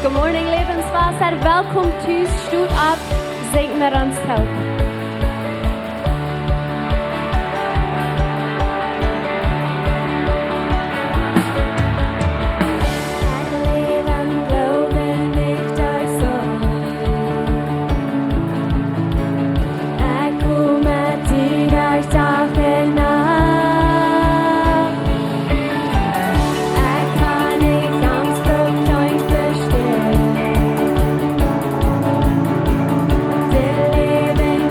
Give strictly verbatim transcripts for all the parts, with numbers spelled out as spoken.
Good morning, Lebenswasser. Welcome to Stoot Opp. Sinj met ons toop. Ekj läw em Gloowen, nich derch Seenen. Ekj go met die derch Dach un Nacht. Ekj kaun nich Angst, uk nich bestellen. De Läwen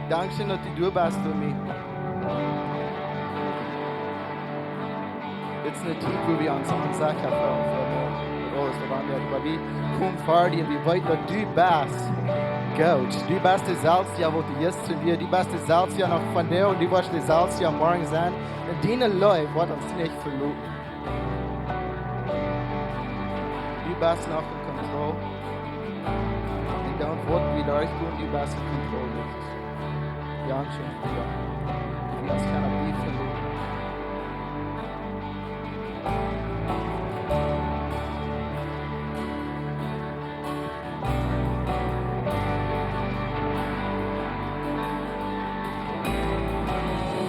Dankscheen, daut du doa best fa mie. Dit es eene Tiet, wua wie ons onsecha feelen, fa aules waut aundret. Oba wie komen ver die un wie weeten, daut du best goot. Du best deselwja, waut du jeistren wieescht. Du best deselwja noch vondoag un du woascht deselwja morjen sennen. Un diene Leew woat ons nich veloten. Du best noch en Kontroll. Un dan woat wie derchgonen, du best en Kontroll, Jesus. Dankscheen fa die. Du hast kjeene Liebe.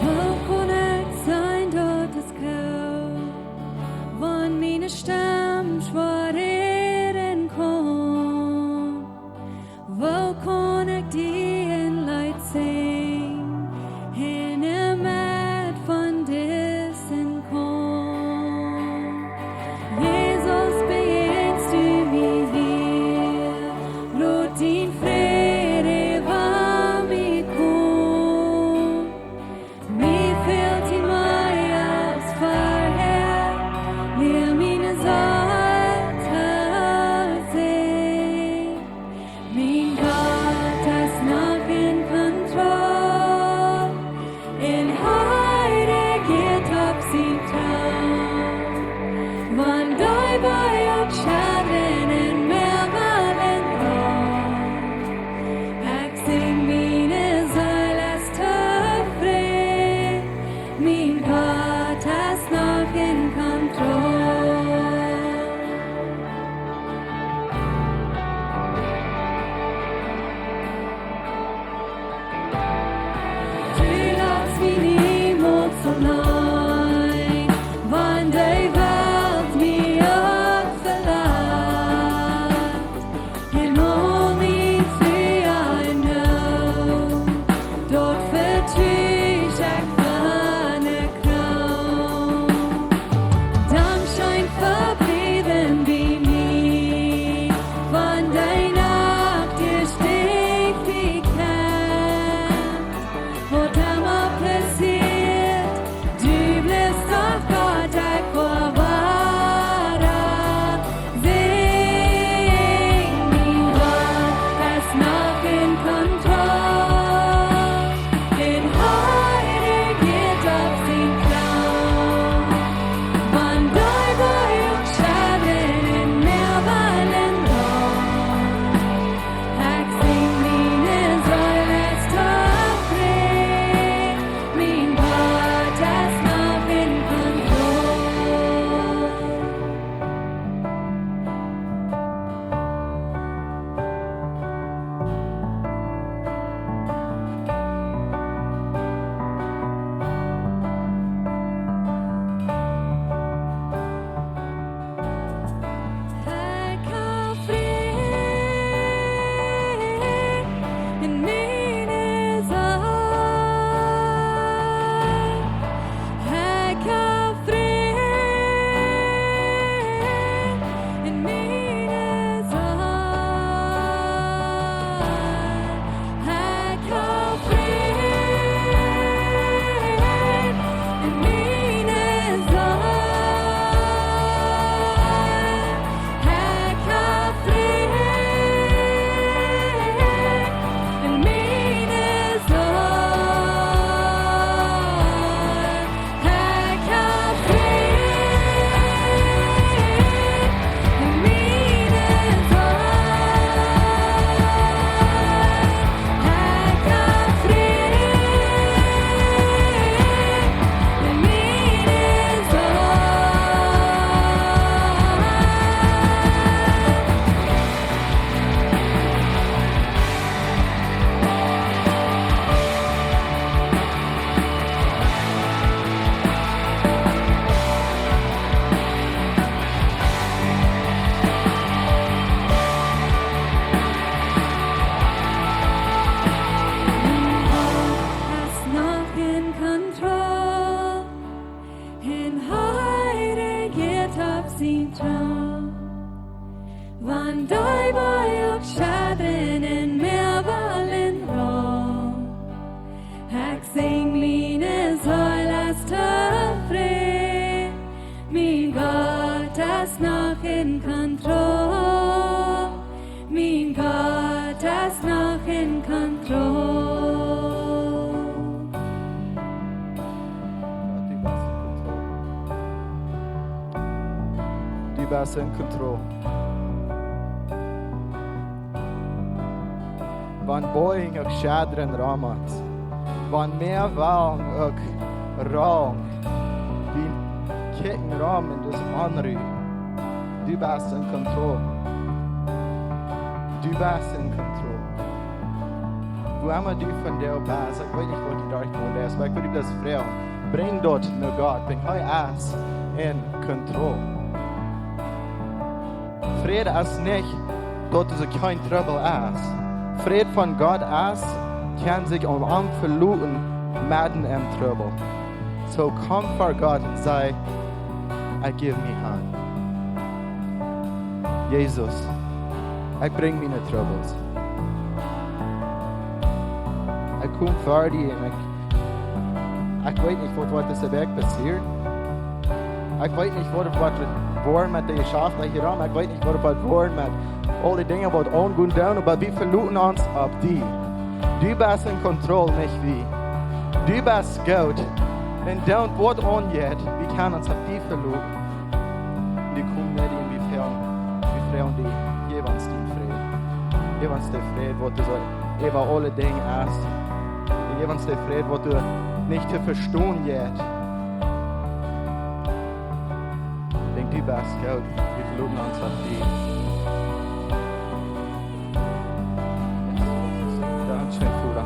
Woo kaun ekj sennen, daut es goot, wan miene Stemm schwoa räden kaun? Woo kaun ekj die een Leet sinjen, en de Med von Gott, du best in Kontroll. Du best in Kontroll. Wan Bojen uk schaddren rom ons, wan Meawellen uk rollen, wie kjikjen rom en dise Onru, du best in Kontroll. Du best in Kontroll. Wua emma du vondoag best, ekj weet nich waut du derchjegonen best, oba ekj well die daut froagen. Brinj daut no Gott, wiels hee es in Kontroll. Fräd es nich, daut doa kjeen Trubbel es. Fräd von Gott es, kaun sikj aun am veloten, medden em Trubbel. So komm ver Gott un saj: "I give me hand." Jesus, ekj brinj miene Trubbels. Ekj kom ver die un ekj, ekj weet nich waut, waut dise Wäakj passieren. Ekj weet nich waut, waut woat woaren met de Jeschafta hia rom. Ekj weet nich waut, waut woat woaren met aul de Dinja waut aungonen doonen, oba wie veloten ons opp die. Du best in Kontroll, nich wie. Du best goot. Un dan waut aunjeit, wie kjennen ons opp die veloten. Wie komen no die un wie froagen, wie froagen die: "Jeff ons dän Fräd. Jeff ons dän Fräd, waut doa soo äwa aule Dinja es. Un jeff ons dän Fräd, waut doa nich to vestonen jeit." Wiels du best goot, wie veloten ons opp die. Dankscheen, Voda.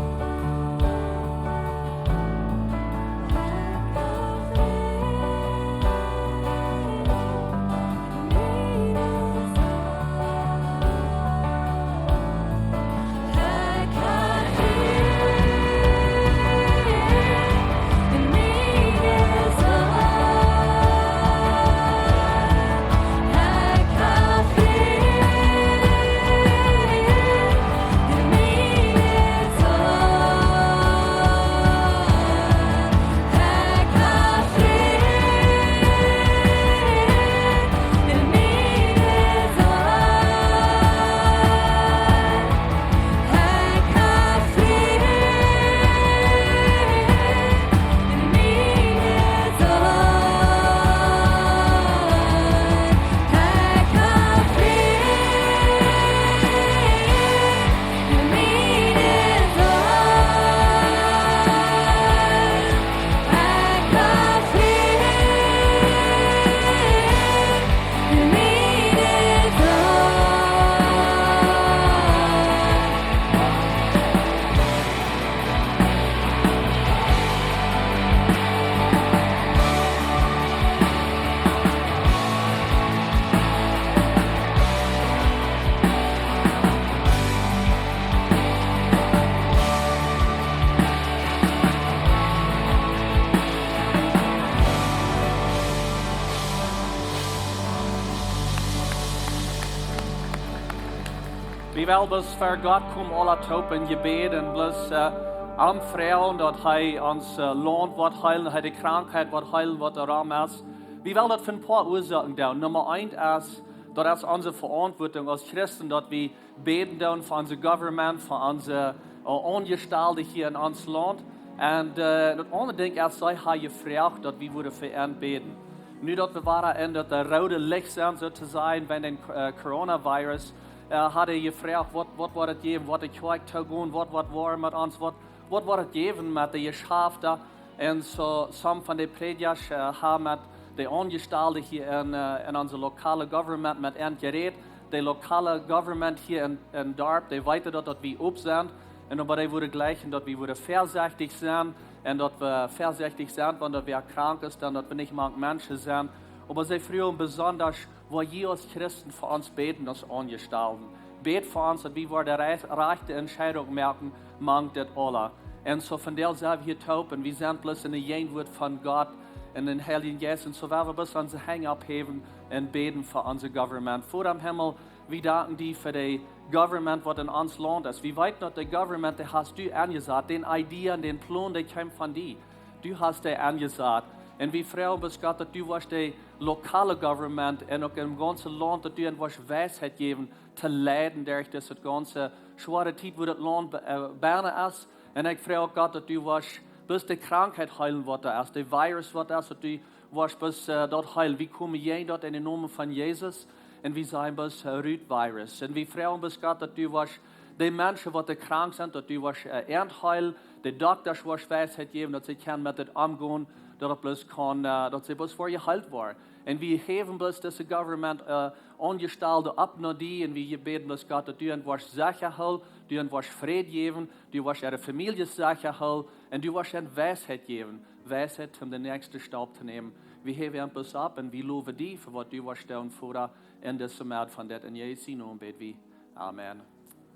Wie wellen bloos ver Gott komen, aula toop em Jebäd un bloos, äh, am froagen, daut hee ons, äh, Launt woat heelen, hee de Krankheit woat heelen, waut doa rom es. Wie wellen daut von een poa Uasoaken doonen. Numma eent es, daut es onse Veauntwuatunk aus Christen, daut wie bäden doonen fa onse government, fa onse, äh, Aunjestalde hia en ons Launt. Un, äh, daut aundre Dinkj es, see haben jefroacht, daut wie wudden fa an bäden. Nu daut wie wada en daut, äh, roode Licht sent, soo to sajen, wäajen dän, äh, Coronavirus, äh, hauden jefroacht, waut, waut woat daut jäwen, woat de Kjoakj toogonen, waut, waut woat woaren met ons, waut, waut woat daut jäwen met de Jeschafta. Un soo, some von de Prädjasch, äh, haben met de Aunjestalde hia en, äh, en onse lokale government met an jerät. De lokale government hia en, en Darp, dee weeten daut, daut wie op sent. Un oba dee wudden jleichen, daut wie wudden väasechtich sennen. Un daut wie väasechtich sent, wan wäa krank es, dan daut wie nich mank Menschen sent. Oba see fruagen besonda, woa jie aus Christen fa ons bäden, aus Aunjestalde. Bät fa ons, daut wie woaren de rei-, rajchte Entscheidunk moaken, mank dit aula. Un soo vondoag sent wie hia toop un wie sent bloos en de Jäajenwoat von Gott un dän Heiljen Jeist. Un soo woa wie bloos onse Henj opphäwen un bäden fa onse government. Voda em Himmel, wie danken die fa de government, waut en ons Launt es. Wie weeten, daut de government, dee hast du aunjesat. Dän Idee un dän Plon, dee kjeem von die. Du hast dee aunjesat. Un wie froagen bloos, Gott, daut du woascht de lokale Government un uk em gaunzen Launt, daut du an woascht Weisheit jäwen to leiden derch dise gaunze schwoare Tiet, wua daut Launt be-, äh, bennen es. Un ekj froag uk, Gott, daut du woascht bloos de Krankheit heelen, waut doa es, de Virus, waut doa es, daut du woascht bloos, äh, daut heelen. Wie komen jäajen daut en dän Nomen von Jesus. Un wie sajen bloos, äh, rut Virus. Un wie froagen bloos, Gott, daut du woascht de Menschen, waut doa krank sent, daut du woascht, äh, an heelen, de Doktasch woascht Weisheit jäwen, daut see kjennen met dit omgonen, daut daut bloos kaun, äh, daut see bloos woaren jeheelt woaren. Un wie häwen bloos dise Government, äh, Aunjestalde opp no die un wie bäden bloos, Gott, daut du an woascht secha hoolen, du an woascht Fräd jäwen, du woascht äare Famieljes secha hoolen un du woascht an Weisheit jäwen, Weisheit, om dän näakjsten Stap to nämen. Wie häwen an bloos opp un wie lowen die fa waut du woascht doonen, Voda, en dise Moot von dit. En Jesus sienen Nomen bäd wie. Amen.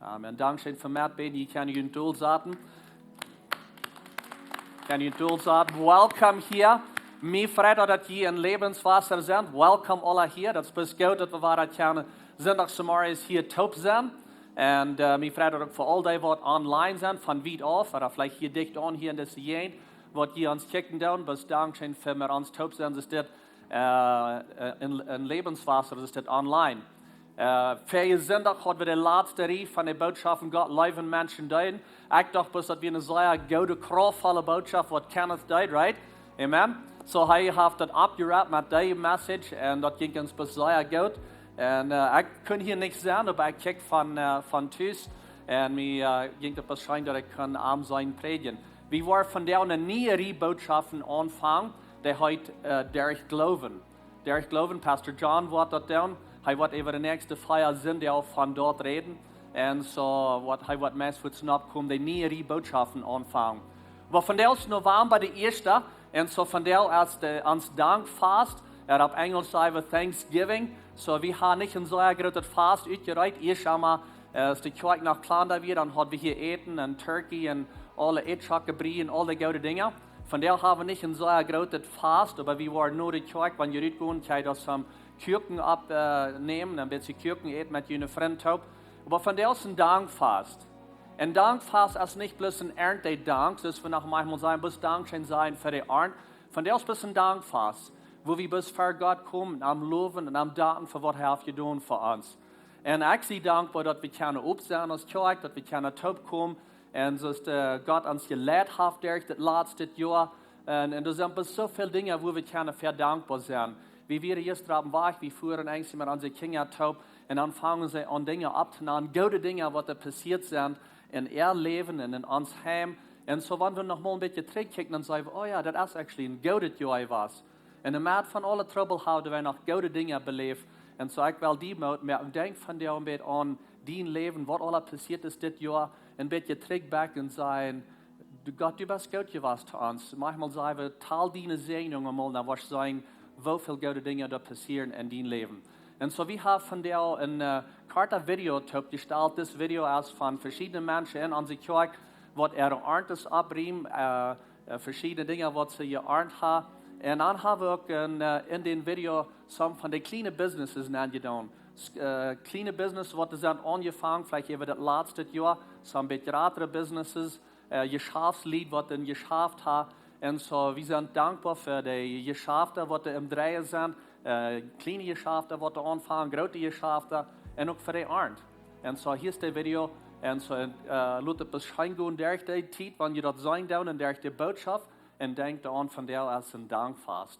Amen. Dankscheen fa metbäden. Jie kjennen junt dolsaten. Kjennen junt dolsaten. Welcome hia. Mie freit daut, daut jie en Lebenswasser sent. Welcome aula hia. Daut es bloos goot, daut wie wada kjennen Sindach zemorjes hia toop sennen. Un, äh, mie freit daut uk fa aul dee, waut online sent, von wiet auf, ooda veleicht hia dicht aun, hia en dise Jäajent, waut jie ons kjikjen doonen. Bloos dankscheen fa met ons toop sennen. Es dit äh, äh, en, en Lebenswasser, daut es dit online. Äh, verjen Sindach haud wie de latste Rieej von de Bootschoften Gott leewen, Menschen deeden. Ekj docht bloos, daut wia eene sea goode, kraftvolle Bootschop, waut Kenneth deed, right? Amen. So, hee haft daut aufjerappt met dee Message un daut jinkj ons bloos sea goot. Un, äh, ekj kunn hia nich sennen, oba ekj kjikj von, äh, von tus. Un mie, äh, jinkj daut bloos scheen, daut ekj kunn am seenen prädjen. Wie woaren vondoag eene niee Rieej Bootschoften aunfangen, dee heet, äh, Derch Gloowen. Derch Gloowen, Pastor John woat daut doonen. Hee woat äwa de näakjste vea Sindach von doa räden. Un soo woat, hee woat meist fuaz nokomen, de niee Rieej Bootschoften aunfangen. Oba vondoag es November de ieeschte, un soo vondoag es de, ons Dankfast, ooda opp Enjlisch saj wie Thanksgiving. Soo, wie haben nich een sea grootet Fast utjereet, ieescht emol, äh, aus de Kjoakj noch kjlanda wia, dan haud wie hia Äten un Turkey un aule Ätschocken, Brie un aul de goode Dinja. Vondoag haben wie nich een sea grootet Fast, oba wie woaren no de Kjoakj, wan jie rutgonen, kjenn jie doa soon Kuaken opp, äh, nämen, een bät Kuaken äten met june Frind toop. Oba vondoag es een Dankfast. Een Dankfast es nich bloos een Arnt, dee dankt, soo aus wie noch maunchmol sajen, bloos Dankscheen sajen fa de Arnt. Vondoag es bloos een Dankfast, wua wie bloos ver Gott komen, am lowen un am danken fa waut hee haft jedonen fa ons. Un ekj sie dankboa, daut wie kjennen opp sennen aus Kjoakj, daut wie kjennen toop komen, un soo aus, äh, Gott ons jeleit haft derch dit latste Joa. Un, un doa sent bloos soo väl Dinja, wua wie kjennen ver dankboa sennen. Wie wieren jistren opp dän Wajch, wie fuaren eejentlich met onse Kjinja toop. Un dan fangen see aun Dinja opptonanen, goode Dinja, waut doa passieet sent en äa Läwen un en ons Heim. Un soo, wan wie noch mol een bät trigjkjikjen, dan sajen wie, oh jo, daut es actually een goodet Joa jewast. Un en de Medd von aule Trubbel haben wie noch goode Dinja beläft. Un soo, ekj well die Moot moaken, denkj vondoag een bät aun dien Läwen, waut aula passieet es dit Joa, een bät trigjkjikjen un sajen, du Gott, du best goot jewast to ons. Maunchmol sajen wie, tel diene Säajnungen mol, dan woascht seenen, woo väl goode Dinja doa passieren en dien Läwen. Un soo, wie haben vondoag een, äh, kortet Video toopjestalt. Dit Video es von veschiedne Menschen en onse Kjoakj, waut äare Arnt oppriemen, äh, äh, veschiedne Dinja, waut see jearnt haben. Un dan haben wie uk en, äh, en dit Video some von de kjliene Businesses aunjedonen. S-, äh, kjliene Business, waut see haben aunjefongen, veleicht äwa daut latste Joa, some bät jratre Businesses, äh, Jeschaftslied, waut een Jeschaft haben. Un soo, wie sent dankboa fa de Jeschaften, waut doa aum Dreien sent, äh, kjliene Jeschaften, waut doa aunfangen, groote Jeschaften, un uk fa de Arnt. Un soo, hia es dit Video. Un soo, äh, lot et bloos scheen gonen derch de Tiet, wan jie daut seenen doonen, un derch de Botschaft. Un denkj doaraun, vondoag es een Dankfast.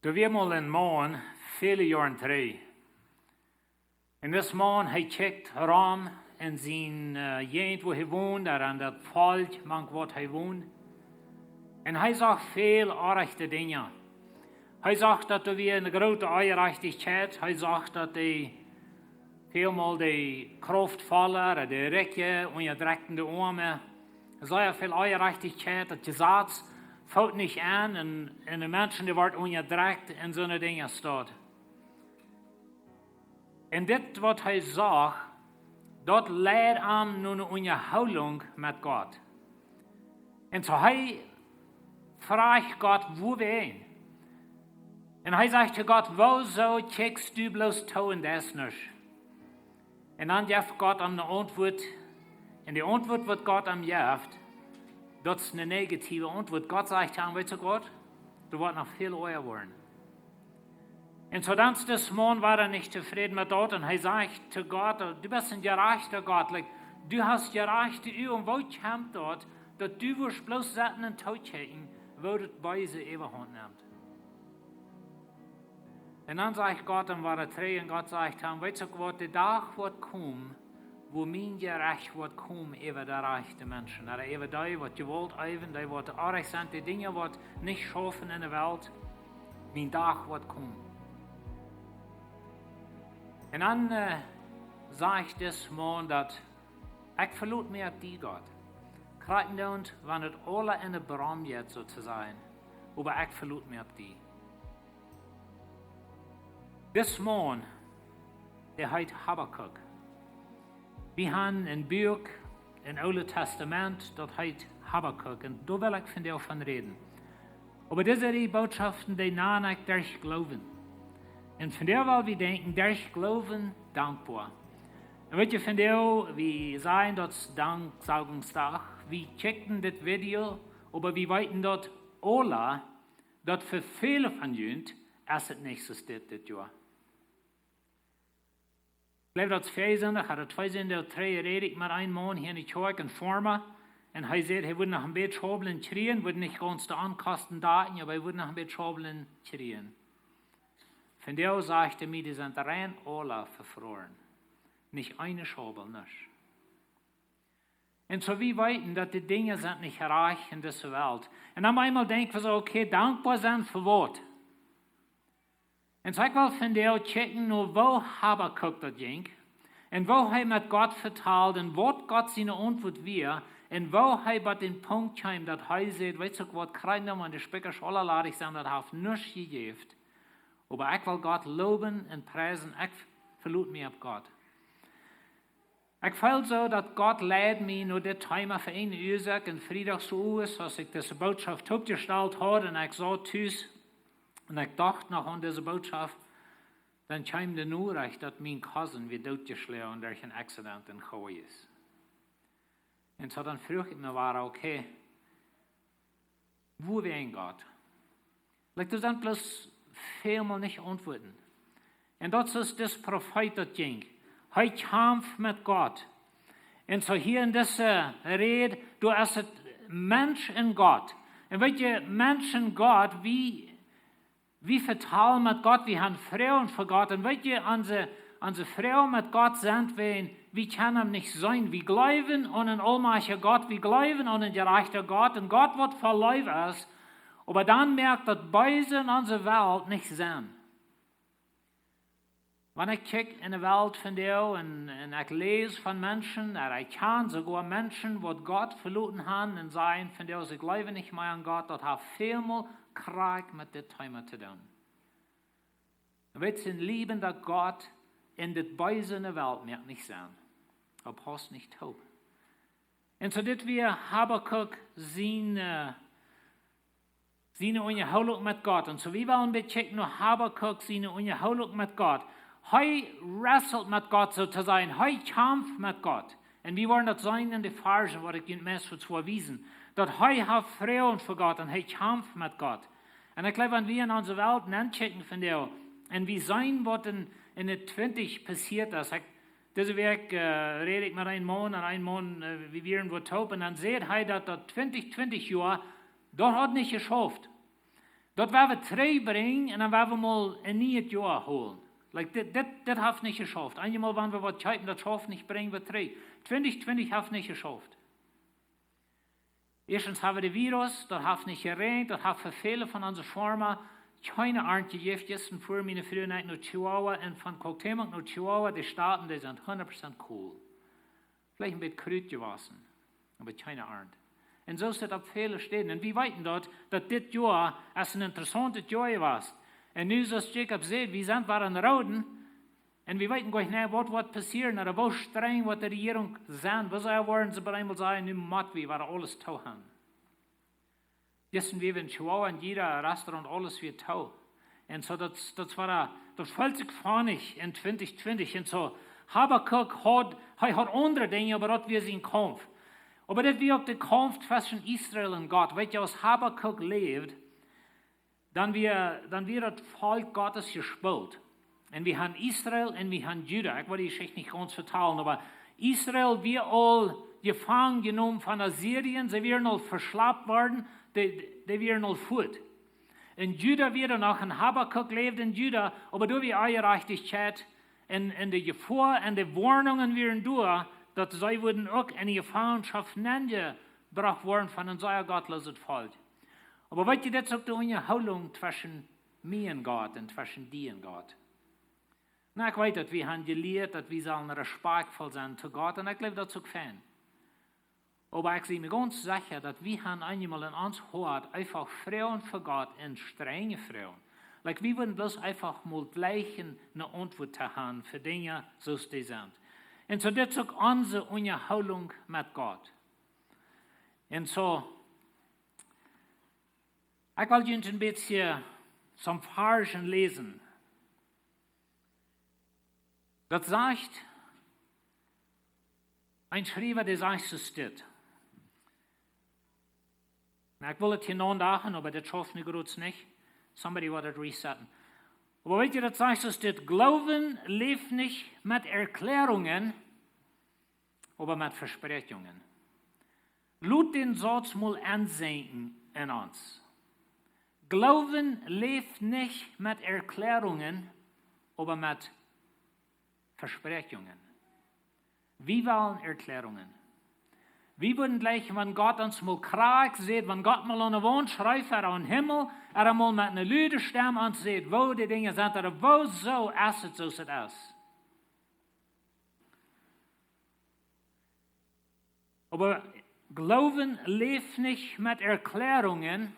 Doa wia mol een Maun, väle Joaren trigj. Un dis Maun, hee kjikjt rom en sien, äh, Jäajent, wua hee wond, ooda en daut Volkj, mank waut hee wond. Un hee sach väl orrajchte Dinja. Hee sach, daut doa wia eene groote Onjerajchtichkjeit. Hee sach, daut dee välmol de Krauftvolle, de Rikje, unjadrekjten de Oame. Sea väl Onjerajchtichkjeit, daut Jesaz foot nich aun un, un de Menschen, dee worden unjadrekjt un soone Dinja doa. Un dit, waut hee sach, daut leid am no eene Unjahoolunk met Gott. Un soo hee fruach Gott, wuarom? Un hee säd to Gott: "Wuarom kjikjst du bloos too un deist nuscht?" Un dan jeft Gott am eene Auntwuat. Un dee Auntwuat, waut Gott am jeft, daut es eene negative Auntwuat. Gott sajcht to am: "Weetst du waut? Doa woat noch väl oaja woaren." Un soo dan es dis Maun wada nich tofräd met daut. Un hee sajcht to Gott: "Du best een jerajchta Gott. Like, du hast jerajchte Uagen. Woo kjemt daut, daut du woascht bloos sitten un tookjikjen, woo daut Beese Äwahaunt nemt?" Un dan sajcht Gott am wada trigj, un Gott sajcht to am: "Weetst du waut, de Dach woat komen, wua mien Jerecht woat komen äwa de rajchte Menschen, ooda äwa dee, waut Jewault äwen, dee, waut orrajcht sent, de Dinja, waut nich schaufen en de Welt, mien Dach woat komen." Un dan, äh, sajcht dis Maun daut: "Ekj velot mie opp die, Gott. Krakjt dan, wan et aula enne Brom jeit, soo to sajen. Oba ekj velot mie opp die." Dis Maun, dee heet Habakuk. Wie haben een Buak em Oolen Tastament, daut heet Habakuk. Un doa well ekj vondoag von räden. Oba dise Rieej Botschoften, dee nan ekj derch Gloowen. Un vondoag well wie denkjen, derch Gloowen dankboa. Un weetst du, vondoag, wie sajen daut es Danksagungsdach. Wie kjikjten dit Video, oba wie weeten daut aula, daut fa väle von junt es et nich soo dit, dit Joa. Ekj jleew, daut es Fäasunndach, ooda twee Sindach trigj räd ekj met een Maun hia enne Kjoakj, een Forma. Un hee säd, hee wudd noch een bät Schaublen kjrieen, wudd nich gaunz de Onkosten dakjen, oba hee wudd noch een bät Schaublen kjrieen. Vondoag sajcht hee mie, dee sent rein aula vefroaren. Nich eene Schaubel, nuscht. Un soo wie weeten, daut de Dinja sent nich rajcht en dise Welt. Un dan eemol denkj wie soo: "Okay, dankboa sennen fa waut?" Un soo ekj well vondoag kjikjen no woo Habakuk daut jinkj. Un woo hee met Gott vetald un waut Gott siene Auntwuat wia. Un woo hee bie dän Punkt kjeem, daut hee säd: "Weetst du waut, krakjt dan, wan de Spikjasch aula ladich sent, daut haft nuscht jejäft. Oba ekj well Gott lowen un priesen, ekj velot mie opp Gott." Ekj feel soo, daut Gott leid mie no dit Thema fa eene Uasoak. Un Friedach soo es, aus ekj dise Botschoft oppjestalt haud un ekj saut tus un ekj docht noch aun dise Botschoft, dan kjeem de Norecht, daut mien Cousin wia dootjeschloagen derch een Accident en Hawaii. Un soo dan fruach ekj mie wada: "Okay, wuarom, Gott?" Like, doa sent bloos väl mol nich Auntwuaten. Un daut es dis Profeet daut jinkj. Hee kjamft met Gott. Un soo hia en dise Räd, doa es et Mensch un Gott. Un weetst du, Mensch un Gott, wie, wie vetalen met Gott, wie haben Froagen fa Gott. Un weetst du, onse, onse Froagen met Gott sent, wie, wie kjennen am nich seenen. Wie jleewen aun een aulmajchtja Gott, wie jleewen aun een jerajchta Gott, een Gott, waut voll Leew es. Oba dan moakt daut Beese en onse Welt nich Senn. Wan ekj kjikj en de Welt vondoag un, un ekj läs von Menschen, ooda ekj kjan soogoa Menschen, waut Gott veloten haben un sajen vondoag: "Ekj jleew nich mea aun Gott", daut haft väl mol krakjt met dit Thema to doonen. Un weetst du, een läwenda Gott en dit Beese en de Welt moakt nich Senn. Daut pausst nich toop. Un soo dit wia Habakuk sien, äh, siene Unjahoolunk met Gott. Un soo wie wellen een bät kjikjen no Habakuk siene Unjahoolunk met Gott. Hee wrestelt met Gott, soo to sajen. Hee kjamft met Gott. Un wie woaren daut seenen en de Varschen, waut ekj junt meist fa twee wiesen. Daut hee haft Froagen fa Gott un hee kjamft met Gott. Un ekj jleew, wan wie en onse Welt nenkjikjen vondoag, un wie seenen, waut en, en de Twintich passieet es. Ekj Dise Wäakj, äh, räd ekj met een Maun, un een Maun, äh, wie wieren waut toop, un dan säd hee, daut daut twintich twintich Joa, daut haft nich jeschauft. Daut woa wie trigj brinjen un dan woa wie mol een nieet Joa holen. Like, dit, dit, dit haft nich jeschauft. Eenjemol, wan wie waut kjeepen, daut schauft nich, brinjen wie trigj. Twintich twintich haft nich jeschauft. Ieeschtens hab wie de Virus, daut haft nich jeräajent, daut haft fa väle von onse Foarma kjeene Arnt jejäft. Jistren fuaren miene Fru un ekj no Chihuahua un von Cuauhtémoc no Chihuahua, de Stonen, dee sent hundat Prozent cool. Veleicht een bät Krut jewossen, oba kjeene Arnt. Un soo es et opp väle Städen. Un wie weeten daut, daut dit Joa es een interessauntet Joa jewast. Un nu, soo aus Jacob sajcht, wie sent wada em Rooden. Un wie weeten goanich, waut woat passieren, ooda woo strenj woat de Rejierunk sennen. Woo sea woaren see bie eemol sajen, nu mott wie wada aules toohoolen. Jistren wia wie en Chihuahua un jieda Restaurant, aules wia too. Un soo, daut, daut wia, daut feelt sikj funny en twintich twintich. Un soo, Habakuk haud, hee haud aundre Dinja, oba daut wia sien Kaumf. Oba daut wia uk de Kaumf tweschen Israel un Gott. Weetst, aus Habakuk läwd, dan wia, dan wia daut Volkj Gottes jespoolt. Un wie han Israel un wie han Juda. Ekj well dee Jeschicht nich gaunz vetalen, oba Israel wia aul jefangen jenomen von Assyrien, see wieren aul veschlapt worden, dee, dee wieren aul fuat. Un Juda wia doa noch, un Habakuk läwd en Juda, oba doa wia Onjerajchtichkjeit un, un de Jefoa un de Woarnungen wieren doa, daut see wudden uk en de Jefangenschoft nenjebrocht woaren von een sea gottlooset Volkj. Oba weetst, dit es uk de Unjahoolunk tweschen mie un Gott un tweschen die un Gott. Nu, ekj weet, daut wie han jelieet, daut wie sellen respakjtvoll sennen to Gott, un ekj jleew, daut es uk fein. Oba ekj sie mie gaunz secha, daut wie han eenjemol en ons Hoat eefach Froagen fa Gott un strenje Froagen. Like, wie wudden bloos eefach mol jlikjen eene Auntwuat to haben fa Dinja, soo aus dee sent. Un soo, dit es uk onse Unjahoolunk met Gott. Un soo, ekj well junt een bät soone Varsch läsen. Daut sajcht, een Schriewa, dee sajcht soo aus dit. Nu, ekj well et hia nodagen, oba daut schauft nu groots nich. Somebody woat et resetten. Oba weetst, daut sajcht soo aus dit: Gloowen läft nich met Erklärungen, oba met Vespräakjungen. Lot dän Sauz mol ensinkjen en ons. Gloowen läft nich met Erklärungen, oba met Vespräakjungen. Wie wellen Erklärungen. Wie wudden jlikjen, wan Gott ons mol krakjt sajcht, wan Gott mol aun de Waunt schrift, ooda aum Himmel, ooda mol met eene lude Stemm ons sajcht, woo de Dinja sent, ooda wuarom es et soo aus et es. Oba Gloowen läft nich met Erklärungen,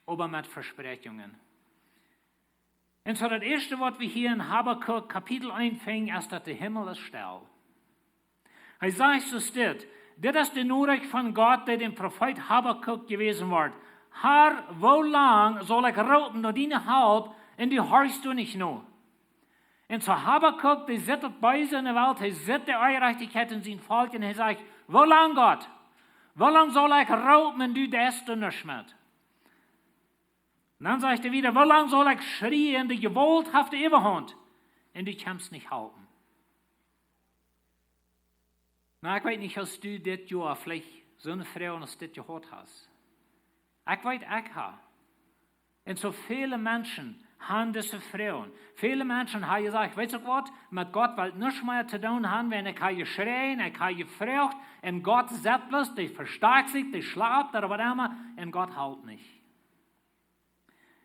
oba met Vespräakjungen. Un soo daut ieeschte, waut wie hia en Habakuk Kapitel eent finjen, es, daut de Himmel es stell. Hee sajcht soo aus dit: Dit es de Norecht von Gott, dee däm Profeet Habakuk jewäsen wort: Herr, woo lang saul ekj roopen no diene Help, un du horchst doa nich no? Un soo Habakuk, dee sitt daut Beese en de Welt, hee sitt de Onjerajchtichkjeit en sien Volkj, un hee sajcht: Woo lang, Gott? Woo lang saul ekj roopen un du deist doa nuscht met? Un dan sajcht hee wieda: Woo lang saul ekj schrieen, de Jewault haft de Äwahaunt, un du kjemst nich halpen? Nu, ekj weet nich, aus du dit Joa veleicht soone Froagen aus dit jehaut hast. Ekj weet, ekj hab. Un soo väle Menschen han dise Froagen. Väle Menschen han jesajcht: Weetst du waut, met Gott well ekj nuscht mea to doonen han, wiels ekj hab jeschräajen, ekj hab jefroacht, un Gott sitt bloos, dee vestakjt sikj, dee schlapt, ooda waut emma, un Gott halpt nich.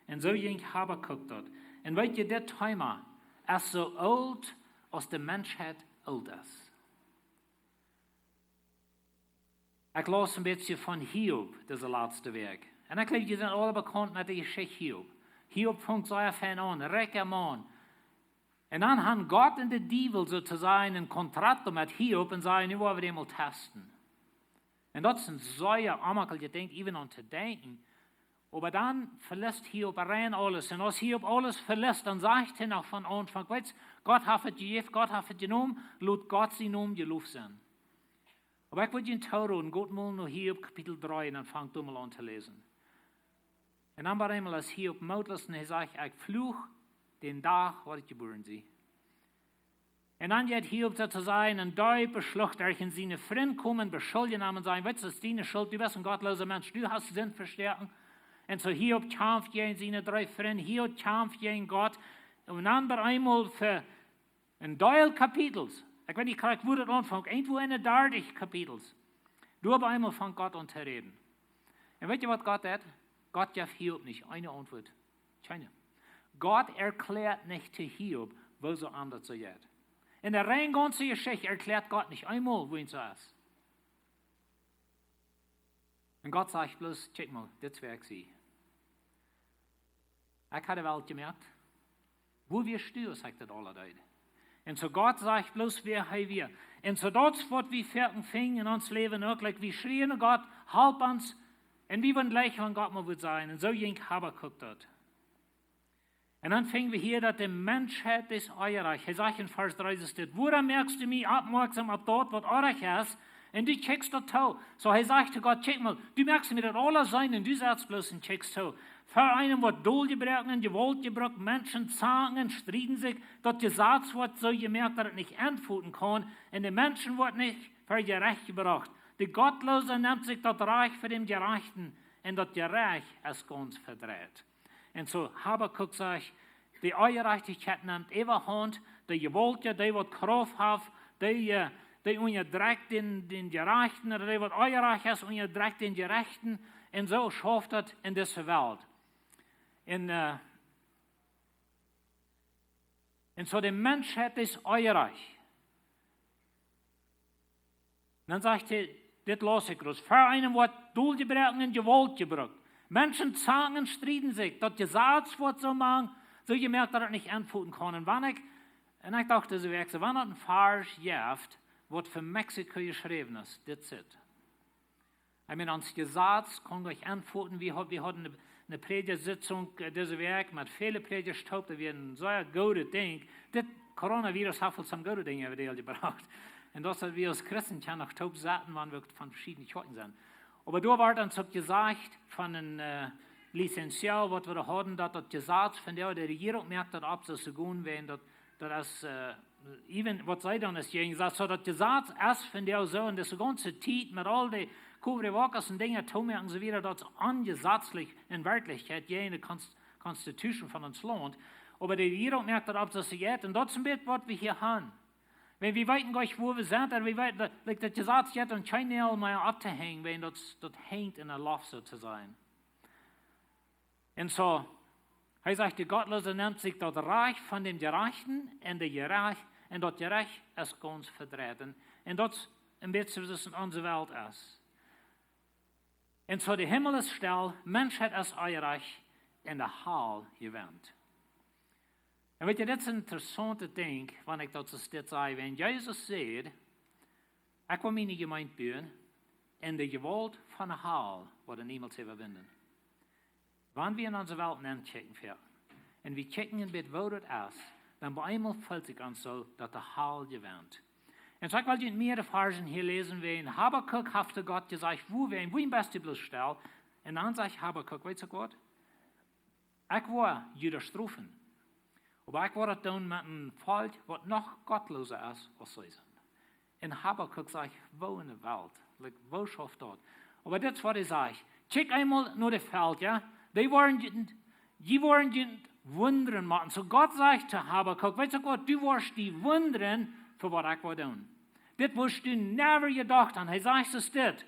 Un soo jinkj Habakuk daut. Un weetst, dit Thema es soo oolt aus de Menschheit oolt es. Ekj laus een bät von Hiob dise latste Wäakj. Un ekj jleew, jie sent aula bekaunt met de Jeschicht Hiob. Hiob funk sea fein aun, rikja Maun. Un dan han Gott un de Diewel soo to sajen een Kontrakt met Hiob un säden: Nu woa wie dän mol testen. Un daut es een sea onjemakjlichet Dinkj, even aun to denkjen. Oba dan veliet Hiob rein aules. Un aus Hiob aules veliet, dan sajcht hee noch von Aunfank: Weetst, Gott haft et jejäft, Gott haft et jenomen, lot Gott sien Nomen jeloft sennen. Oba ekj wudd junt toroden, got mol no Hiob Kapitel dree un dan fangt doa mol aun to läsen. Un dan bie eemol es Hiob mootloos un hee sajcht: Ekj fluach dän Dach, waut ekj jebuaren sie. Un dan jeit Hiob soo to sajen eene deepe Schlucht derch, un siene Frind komen, beschuldjen am un sajen: Weetst, daut es diene Schult, du best een gottloosa Mensch, du hast Sind vestoaken. Un soo Hiob kjamft jäajen siene dree Frind, Hiob kjamft jäajen Gott. Un dan bie eemol fa een Deel Kapitels, ekj weet nich krakjt wua daut aunfangt, irjentwua enne dartich Kapitels, doa bie eemol fangt Gott aun to räden. Un weet jie waut Gott deed? Gott jeef Hiob nich eene Auntwuat. Kjeene. Gott erkjläat nich to Hiob, woo soo aundasch soo jeit. Enne rein gaunze Jeschicht erkjläat Gott nich eemol, woo et soo es. Un Gott sajcht bloos: Kjikj mol, dit es wäa ekj sie. Ekj hab de Welt jemoakt. Wua wieescht du, aus ekj daut aules deed? Un soo Gott sajcht bloos, wäa hee wia. Un soo daut es waut wie foaken finjen en ons Läwen uk. Like, wie schrieen no Gott: Halp ons. Un wie wudden jlikj, wan Gott mau wudd sajen. Un soo jinkj Habakuk daut. Un dan finj wie hia, daut de Menschheit es oajch. Hee sajcht en Varsch dree, es dit: Wuarom moakst du mie oppmoakjsom opp daut, waut oajch es, un du kjikjst daut too? Soo hee sajcht to Gott: Kjikj mol, du moakst mie daut aules seenen un du setst bloos un kjikjst too. Fa eenem woat Dol jebroaken un Jewault jebrukt, Menschen zanken un strieden sikj, daut Jesaz woat soo jemoakt, daut et nich enfoten kaun, un de Menschen woaren nich ver Jerecht jebrocht. De Gottloose nemt sikj daut Rajcht fa dän Jerajchten, un daut Jerecht es gaunz vedreit. Un soo Habakuk sajcht: De Onjerajchtichkjeit nemt äwahaunt, de Jewaultja, dee waut Krauft haft, dee, äh, dee unjadrekjt dän, dän Jerajchten, ooda dee waut onjerajcht es, unjadrekjt dän Jerechten. Un soo schauft daut en dise Welt. Un, äh, un soo de Menschheit es oajch. Dan sajcht hee: Dit laus ekj rut. Fa eenem woat Dol jebroaken un Jewault jebrukt, Menschen zanken un strieden sikj, daut Jesaz woat soo mank, soo jemoakt, daut et nich enfoten kaun. Un wan ekj, un ekj docht dise Wäakj soo, wan daut een Varsch jeft, waut fa Mexiko jeschräwen es, dit es et. I mean, ons Jesaz kaun nich enfoten. Wie haud-, wie hauden eene, eene Prädjasitzunk, äh, dise Wäakj met väle Prädjasch toop. Daut wia een sea goodet Dinkj. Dit Coronavirus haft väl some goode Dinja äwa de Welt jebrocht. Un daut, daut wie aus Christen kjennen noch toop sitten, wan wie von veschiedne Kjoakjen sent. Oba doa wort ons uk jesajcht von een, äh, licenciado, waut wie doa hauden, daut daut Jesaz von de, de Rejierunk moakt daut opp, soo aus see gonen wellen, daut, daut es, äh, even waut see dan es jäajen jesajcht. Soo daut Jesaz es von de soo, un dise gaunze Tiet met aul de cubrebocas un Dinja toomoaken un soo wieda, daut es onjesatzlich en Werkjlichkjeit jäajen de Konst-, Constitution von ons Launt. Oba de Rejierunk moakt daut opp, soo aus see jeit, un daut es een bät waut wie hia haben. Wan wie weeten nich, wua wie sent, un wie weeten, daut, like, daut Jesaz jeit, dan kjeen Näajel mea opptohenjen, wan daut, daut henjt en de Loft, soo to sajen. Un soo, hee sajcht: De Gottloose nemt sikj daut Rajcht von dän Jerajchten, un de Jerecht, un daut Jerecht es gaunz vedreit. Un daut es een bät soo aus et en onse Welt es. Un soo de Himmel es stell, Menschheit es oajch, un de Hal jewent. Un weet jie, dit es een interessauntet Dinkj, wan ekj daut soo dit saj. Wan Jesus sajcht: Ekj woa miene Jemeent buen, un de Jewault von de Hal woat et niemols äwawinden. Wan wie en onse Welt nenkjikjen, un wie kjikjen een bät, woo daut es, dan bie eemol feelt sikj ons soo, daut de Hal jewent. Un soo ekj well junt mea de Varschen hia läsen, wan Habakuk haft to Gott jesajcht, wua, wan, wua best du bloos stell? Un dan sajcht Habakuk: Weetst du waut? Ekj woa Juda strofen. Oba ekj woa daut doonen met een Volkj, waut noch gottlosa es aus see sent. Un Habakuk sajcht: Woo en de Welt? Like, woo schauft daut? Oba dit es waut hee sajcht: Kjikj eemol no de Velkja, dee woaren junt, dee woaren junt wundren moaken. Soo Gott sajcht to Habakuk: Weetst du waut, du woascht die wundren fa waut ekj woa doonen. Dit wurscht du never jedocht haben. Hee sajcht soo dit: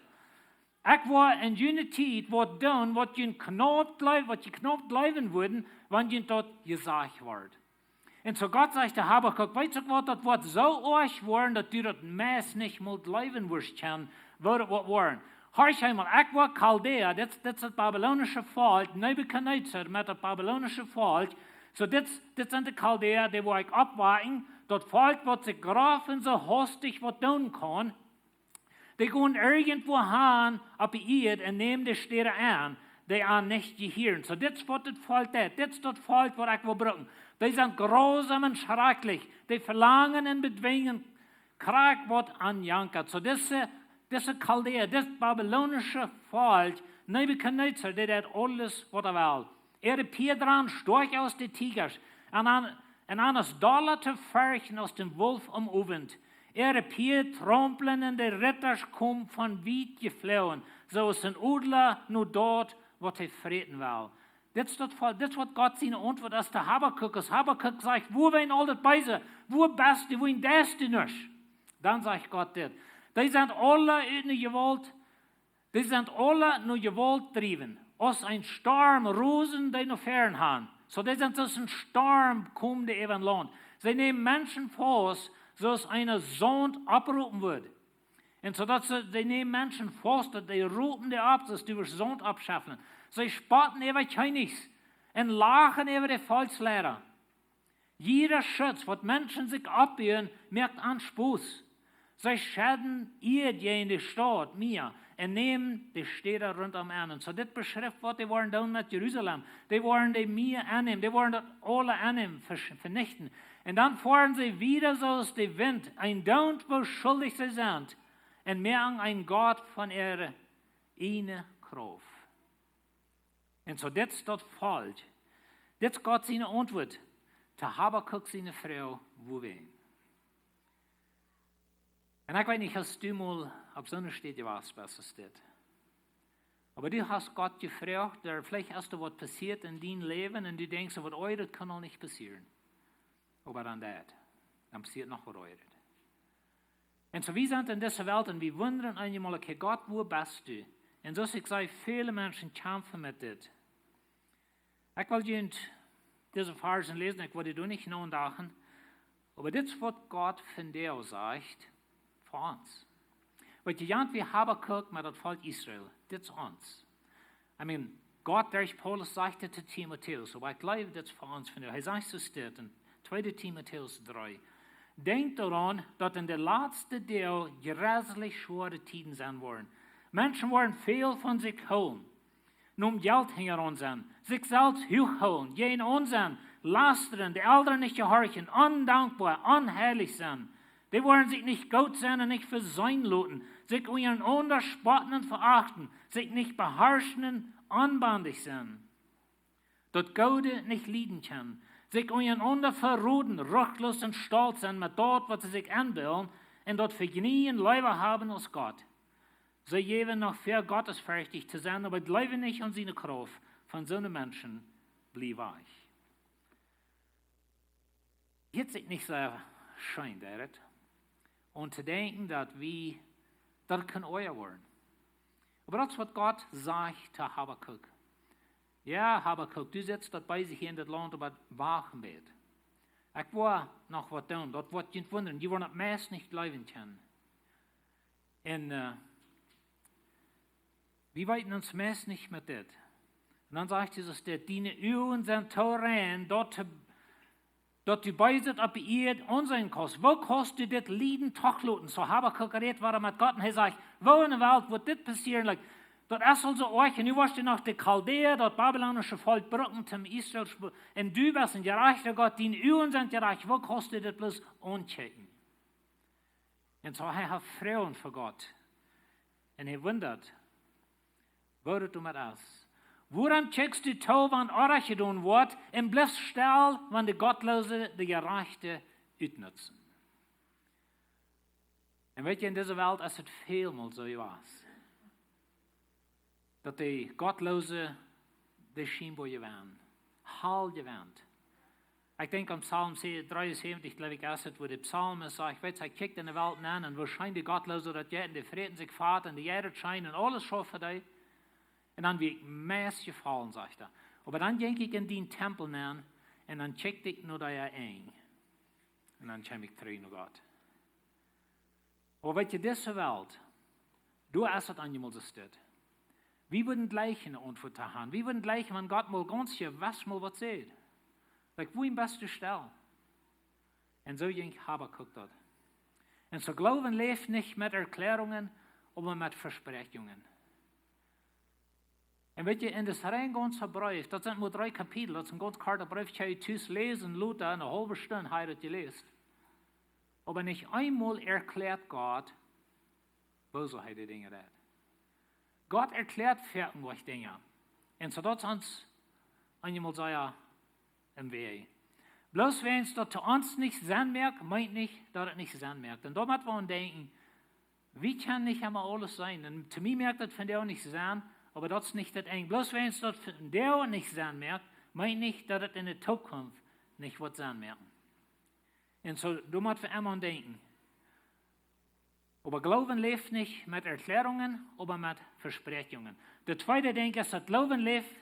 Ekj woa en june Tiet waut doonen, waut jie knaup jleew-, waut jie knaup jleewen wudden, wan junt daut jesajcht wort. Un soo Gott sajcht to Habakuk: Weetst du waut, daut woat soo oajch woaren, daut du daut meist nich mol jleewen wurscht kjennen, woo daut woat woaren. Horch eemol, ekj woa Chaldea, dit, dit es daut babylonische Volkj, Nebukadnezar met daut babylonische Volkj. Soo dit, dit sent de Chaldea, dee woa ekj oppwakjen, daut Volkj, waut sikj grof un soo hastich waut doonen kaun. Dee gonen irjentwua han opp de Ieed un nämen de Städa aun, dee an nich jehieren. Soo, dit es waut daut Volkj deit. Dit es daut Volkj waut ekj well brucken. Dee sent grausam un schrakjlich. Dee velangen un bedwingen krakjt waut an jankat. Soo, dise, dise Chaldea, dit babylonische Volkj, Nebukadnezar, dee deit aules waut hee well. Äare Pieed rannen stoakja aus de Tiejasch, un an, un an es dolla to ferchten aus dän Wulf aum Owent. Äare Pieed traumplen un de Rittasch komen von wiet jefloagen, soo aus een Odla no daut, waut hee fräten well. Dit es daut Volkj, dit es waut Gott siene Auntwuat es to Habakuk. Aus Habakuk sajcht: "Wua wia aul daut Beese? Wua best du? Wuarom deist du nuscht?" Dan sajcht Gott dit: "Dee sent aule ut de Jewault, dee sent aule no Jewault jedriewen. Aus een Storm rosen dee no väaren han." Soo, dee sent soo aus een Storm komen dee äwa een Launt. See nämen Menschen faust, soo aus eena Saunt oppropen wudd. Un soo daut see, dee nämen Menschen faust, daut dee ropen dee opp, soo aus du wurscht Saunt oppschufflen. See spotten äwa Kjennichs un lachen äwa de Volkjsleida. Jieda Schutz, waut Menschen sikj oppbuen, moakt an Spos. See schedden Ieed jäajen de Staut Mia un nämen de Städa runtom aun. Un soo dit beschrift waut dee woaren doonen met Jerusalem. Dee woaren de Mia aunnämen, dee woaren daut aule aunnämen, ver-, venichten. Un dan foaren see wieda soo aus de Wint, een doonen woo schuldich see sent, un moaken een Gott von äare ieejne Krauft. Un soo dit es daut Volkj. Dit es Gott siene Auntwuat to Habakuk siene Froag: "Wua wia?" Un ekj weet nich aus du mol opp soone Städ jewast best aus dit. Oba du hast Gott jefroacht, ooda veleicht es doa waut passieet en dien Läwen un du denkjst: "Waut oajret kaun aul nich passieren." Oba dan daut, dan passieet noch waut oajret. Un soo, wie sent en dise Welt un wie wundren eenjemol: "Okay, Gott, wua best du?" Un soo aus ekj säd, väle Menschen kjamfen met dit. Ekj well junt dise Varzen läsen, ekj well dee doa nich nodachen. Oba dit es waut Gott vondoag sajcht fa ons. Waut jie jant wie Habakuk met daut Volkj Israel, dit es ons. I mean, Gott derch Paulus sajcht dit to Timotäus, oba ekj jleew dit es fa ons vondoag. Hee sajcht soo dit en tweede Timotäus dree: "Denkjt doaraun, daut en de latste Doag jreslich schwoare Tieden sennen woaren. Menschen woaren väl von sikj hoolen, nom Jelt hinjaraun sennen, sikj selfst huach hoolen, jäajen aun sennen, lastren, de Elren nich jehorchen, ondankboa, onheilich sennen. Dee woaren sikj nich goot sennen un nich veseenen loten, sikj unjarenaunda spotten un verachten, sikj nich beharschen un onbendich sennen, daut Goode nich lieden kjennen, sikj unjarenaunda veroden, ruchtlos un stolt sennen met daut, waut see sikj enbillen, un daut Vejnäajen leewa haben aus Gott. See jäwen noch väa, gottesferchtich to sennen, oba jleewen nich aun siene Krauft. Von soone Menschen bliew wajch." Hieet sikj nich soo scheen, deit et? Om to denkjen, daut wie, daut et kaun oaja woaren. Oba daut es waut Gott sajcht to Habakuk. "Jo, Habakuk, du sitst daut bie sikj hia en dit Launt, oba wacht een bät. Ekj woa noch waut doonen. Daut woat junt wundren. Jie woaren daut meist nich jleewen kjennen." Un, eh, wie weeten ons meist nich met dit. Un dan sajcht Jesus dit: "Diene Uagen sent too rein, daut, daut du Beeset opp de Ieed aunseenen kaust. Woo kaust du dit Lieden toloten?" Soo Habakuk rät wada met Gott un hee sajcht: "Woo en de Welt woat dit passieren? Like, daut es aul soo oajch. Un nu woascht du noch de Chaldäa, daut babylonische Volkj, brucken toom Israel sp-, un du best een jerajchta Gott. Diene Uagen sent jerajcht. Woo kaust du dit bloos aunkjikjen?" Un soo, hee haft Froagen fa Gott. Un hee wundat, woo daut doamet es. "Wuarom kjikjst du too, wan Orrajcht jedonen woat, un blifst stell, wan de Gottloose de Jerajchte utnutzen?" Un weet jie, en dise Welt es et välmol soo jewast, daut de Gottloose de schienboa jewennen, aul jewennen. Ekj denkj aun Psalm se-, dreeunsäwentich, jleew ekj, es et, wua de Psalmist sajcht, weet jie, hee kjikjt en de Welt nenn un woo scheen de Gottloose daut jeit, un dee fräten sikj fat un dee jeit et scheen un aules schaufen dee. Un dan wia ekj meist jefollen, sajcht hee. Oba dan jinkj ekj en dien Tempel nenn un dan kjikjt ekj no dee enj. Un dan kjeem ekj trigj no Gott. Oba weet jie, dise Welt, doa es et eenjemol soo stell. Wie wudden jleichen eene Auntwuat to haben. Wie wudden jleichen, wan Gott mol gaunz jewess mol waut sajcht. Like, wuarom best du stell? Un soo jinkj Habakuk daut. Un soo, Gloowen läft nich met Erkjläarungen, oba met Vespräakjungen. Un weet jie, en dis rein gaunza Breef, daut sent mau dree Kapitel, daut es een gaunz korta Breef, kjenn jie tus läsen, lota, eene haulwe Stund hab ekj daut jeläst. Oba nich eemol erkjläat Gott, woo soo hee de Dinja deit. Gott erkjläat foaken waut Dinja. Un soo daut ons eenjemol sea em Wajch. Bloos wiels daut to ons nich Senn moakt, meent nich, daut et nich Senn moakt. Un doamet well wie denkjen, wie kjennen nich emma aules seenen. Un to mie moakt et vondoag nich Senn, Oba daut es nich daut Enj. Bloos wiels daut vondoag nich Senn moakt, meent nich, daut et en de Zukunft nich woat Senn moaken. Un soo, doa mott wie emma aun denkjen. Oba Gloowen läft nich met Erkjläarungen, oba met Vespräakjungen. De tweede Dinkj es, daut Gloowen läft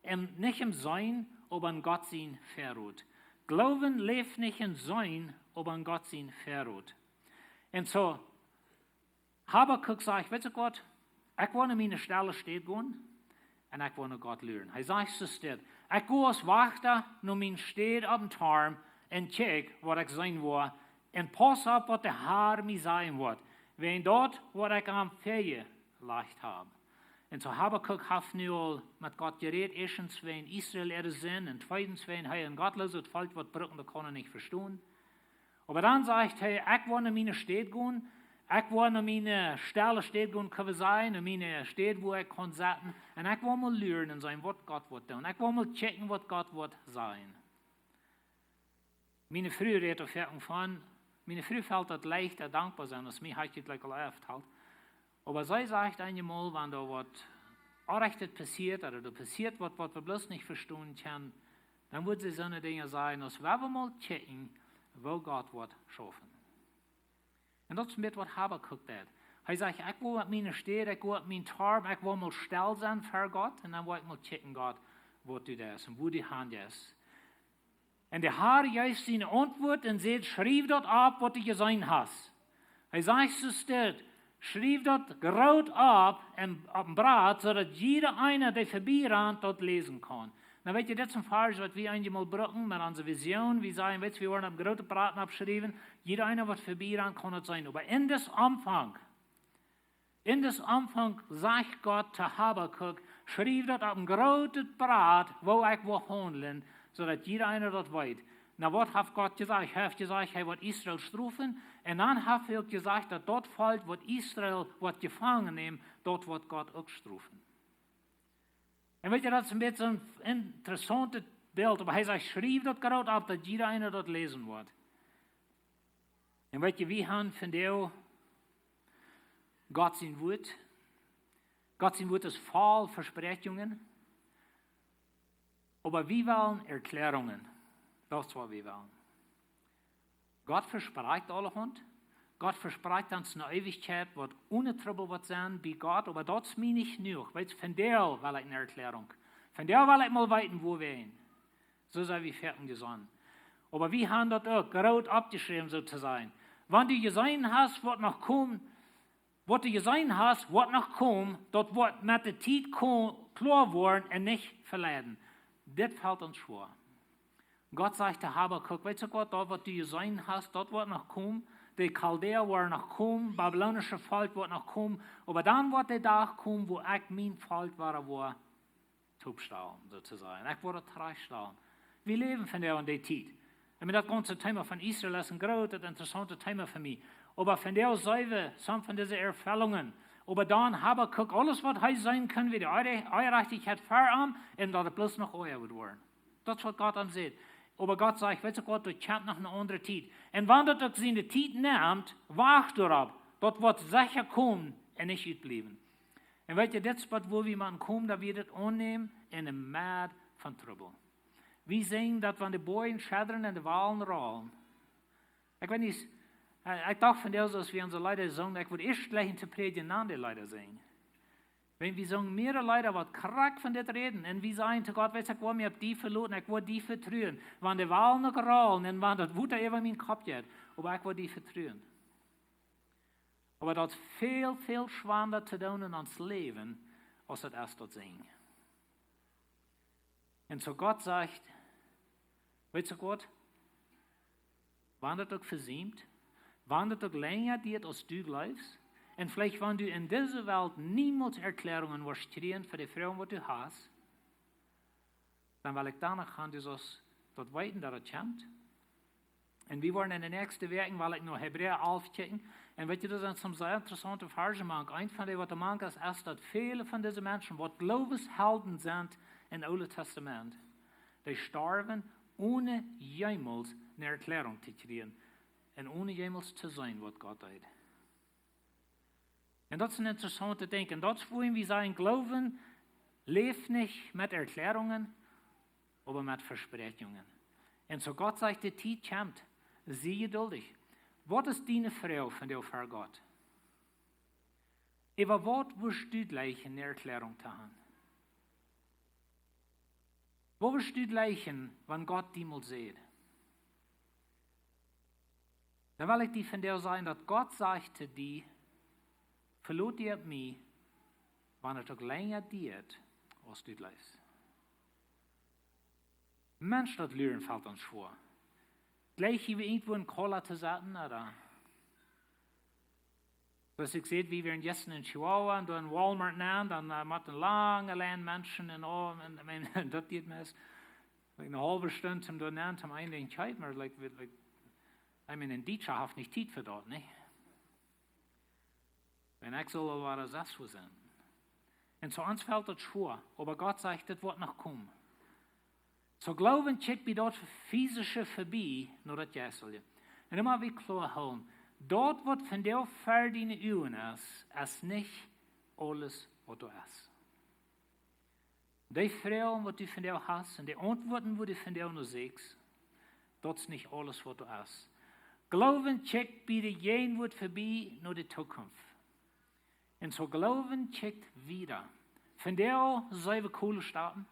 em, nich em Seenen, oba en Gott sien Väarot. Gloowen läft nich em Seenen, oba en Gott sien Väarot. Un soo, Habakuk sajcht: Weetst du waut? Ekj woa no miene stelle Städ gonen un ekj woa no Gott luren. Hee sajcht soo dit: Ekj go aus Wajchta no miene Städ opp dän Torm un kjikj waut ekj seenen woa un pauss opp waut de Har mie sajen woat, wäajen daut waut ekj am väajelajcht hab. Un soo Habakuk haft nu aul met Gott jerät, ieeschtens wäajen Israel äare Sind un tweedens wäajen hee en gottloset Volkj woat brucken, daut kaun hee nich vestonen. Oba dan sajcht hee: Ekj woa no miene Städ gonen, ekj woa no miene stelle Städ gonen, kjenn wie sajen, no miene Städ, wua ekj kaun sitten, un ekj woa mol luren un seenen waut Gott woat doonen. Ekj woa mol kjikjen waut Gott woat sajen. Miene Fru rät doa foaken von, miene Fru felt daut leichta dankboa sennen aus mie, hab ekj jlikj aul vetalt. Oba see sajcht eenjemol, wan doa waut Orrajchtet passieet, ooda doa passieet waut, waut wie bloos nich vestonen kjennen, dan wudd see soone Dinja sajen aus: Well wie mol kjikjen, woo Gott woat schaufen. Un daut es een bät waut Habakuk deit. Hee sajcht: Ekj woa opp miene Städ, ekj woa opp mienen Torm, ekj woa mol stell sennen ver Gott, un dan woa ekj mol kjikjen, Gott, waut du deist un wua du han jeist. Un de Har jeef siene Auntwuat un säd: Schriew daut opp, waut du jeseenen hast. Hee sajcht soo dit: Schriew daut groot opp un opp een Brat, soo daut jieda eena, dee verbie rant, daut läsen kaun. Nu weetst du, dit es een Varsch waut wie eenjemol brucken met onse Vision. Wie sajen: Weetst du, wie woaren opp een grootet Brat oppschriewen. Jieda eena waut verbie rant kaun daut seenen. Oba en dän Aunfank, en dän Aunfank sajcht Gott to Habakuk: Schriew daut opp een grootet Brat, woo ekj woa haundlen, soo daut jieda eena daut weet. Nu, waut haft Gott jesajcht? Hee haft jesajcht, hee woat Israel strofen. Un dan haft hee uk jesajcht, daut daut Volkj waut Israel woat jefangen nämen, daut woat Gott uk strofen. Un weetst du, daut es een bät een interessauntet Bilt, oba hee sajcht: Schriew daut groot opp, daut jieda eena daut läsen woat. Un weetst du, wie han vondoag Gott sien Wuat. Gott sien Wuat es voll Vespräakjungen. Oba wie wellen Erkjläarungen. Daut es waut wie wellen. Gott vesprakjt aulahaunt. Gott vesprakjt ons eene Eewichkjeit, waut one Trubbel woat sennen bie Gott, oba daut es mie nich jenuach. Weetst du, vondoag well ekj eene Erkjläarunk. Vondoag well ekj mol weeten, wua wie sent. Soo sent wie foaken jesonnen. Oba wie han daut uk groot oppjeschräwen, soo to sajen. Wan du jeseenen hast, waut noch kjemt, waut du jeseenen hast, waut noch kjemt, daut woat met de Tiet ko-, kloa woaren un nich veleiden. Dit felt ons schwoa. Gott sajcht to Habakuk: Weetst du waut, daut waut du jeseenen hast, daut woat noch komen. De Kaldäa woaren noch komen, babylonische Volkj woat noch komen. Oba dan woat de Dach komen, wua ekj mien Volkj wada woa toopstalen, soo to sajen. Ekj woa daut trajchtstalen. Wie läwen vondoag en dee Tiet. Un daut gaunze Thema von Israel es een grootet, interessauntet Thema fa mie. Oba vondoag seenen wie some von dise Erfellungen. Oba dan Habakuk, aules waut hee seenen kunn, wia de Onjerajchtichkjeit ver am un daut et bloos noch oaja wudd woaren. Daut es waut Gott am sajcht. Oba Gott sajcht: Weetst du waut, daut kjemt noch eene aundre Tiet. Un wan daut uk siene Tiet nemt, wacht doaropp. Daut woat secha komen un nich utbliewen. Un weetst du, dit es waut, wua wie motten komen, daut wie dit aunnämen en de Medd von Trubbel. Wie seenen daut, wan de Boajen scheddren un de Walen rollen. Ekj weet nich, eh, ekj docht vondoag, aus wie onse Leeda sungen, ekj wudd ieescht jlikjen to prädjen, dan de Leeda sinjen. Wan wie sungen mearere Leeda, waut krakjt von dit räden, un wie sajen to Gott: Weetst du, ekj woa mie opp die veloten, ekj woa die vetruen. Wan de Walen uk rollen un wan daut Wota äwa mienen Kopp jeit, oba ekj woa die vetruen. Oba daut es väl, väl schwanda to doonen en ons Läwen, aus daut es daut sinjen. Un soo Gott sajcht: Weetst du waut, wan daut uk vesiemt, wan daut uk lenja diat aus du jleefst, un veleicht wan du en dise Welt niemols Erkjläarungen woascht kjrieen fa de Froagen, waut du hast, dan well ekj doano gonen, du saust daut weeten, daut et kjemt. Un wie woaren en de näakjste Wäakjen, well ekj no Hebräa alf kjikjen. Un weetst du, doa sent some sea interessaunte Varsch mank. Eent von dee, waut doa mank es, es daut väle von dise Menschen, waut Glooweshelden sent em Oolen Tastament, dee storwen, one jemols eene Erkjläarunk to kjrieen un one jemols to seenen, waut Gott deed. Un daut es een interessauntet Dinkj. Un daut es, wua wie sajen, Gloowen Läft nich met Erkjläarungen, oba met Vespräakjungen. Un soo Gott sajcht, de Tiet kjemt, sie jeduldich. Waut es diene Froag vondoag ver Gott? Äwa waut wurscht du jleichen ne Erkjläarunk to han? Waut wurscht du jleichen, wan Gott die mol säd? Dan well ekj die vondoag sajen, daut Gott sajcht to die: Veloot die opp mie, wan et uk lenja diat aus du jleefst. Mensch, daut Luren felt ons schwoa. Jleich hia wie irjentwua en Cola to setten, ooda? Soo aus ekj säd, wie wieren jistren en Chihuahua un doa en Walmart nenn, dan, äh, met eene lange Lien Menschen un aul, un, ekj meen, daut diat mie, like, eene haulwe Stund om doa nenn, om een Dinkj kjeepen, oba, like, wie, like, ekj meen, een Dietscha haft nich Tiet fa daut, nä? Un ekj saul aul wada sas sennen. Un soo ons felt daut schwoa, oba Gott sajcht, daut woat noch komen. Soo Gloowen kjikjt bie daut Fisische verbie no daut Jeistelje. Un dan mott wie kloa hoolen, daut waut vondoag ver diene Uagen es, es nich aules waut doa es. Dee Froagen waut du vondoag hast un dee Auntwuaten waut du vondoag no sieekjst, daut es nich aules waut doa es. Gloowen kjikjt bie de Jäajenwuat verbie no de Tookunft. Un soo Gloowen kjikjt wieda. Vondoag sent wie Kolenstowen.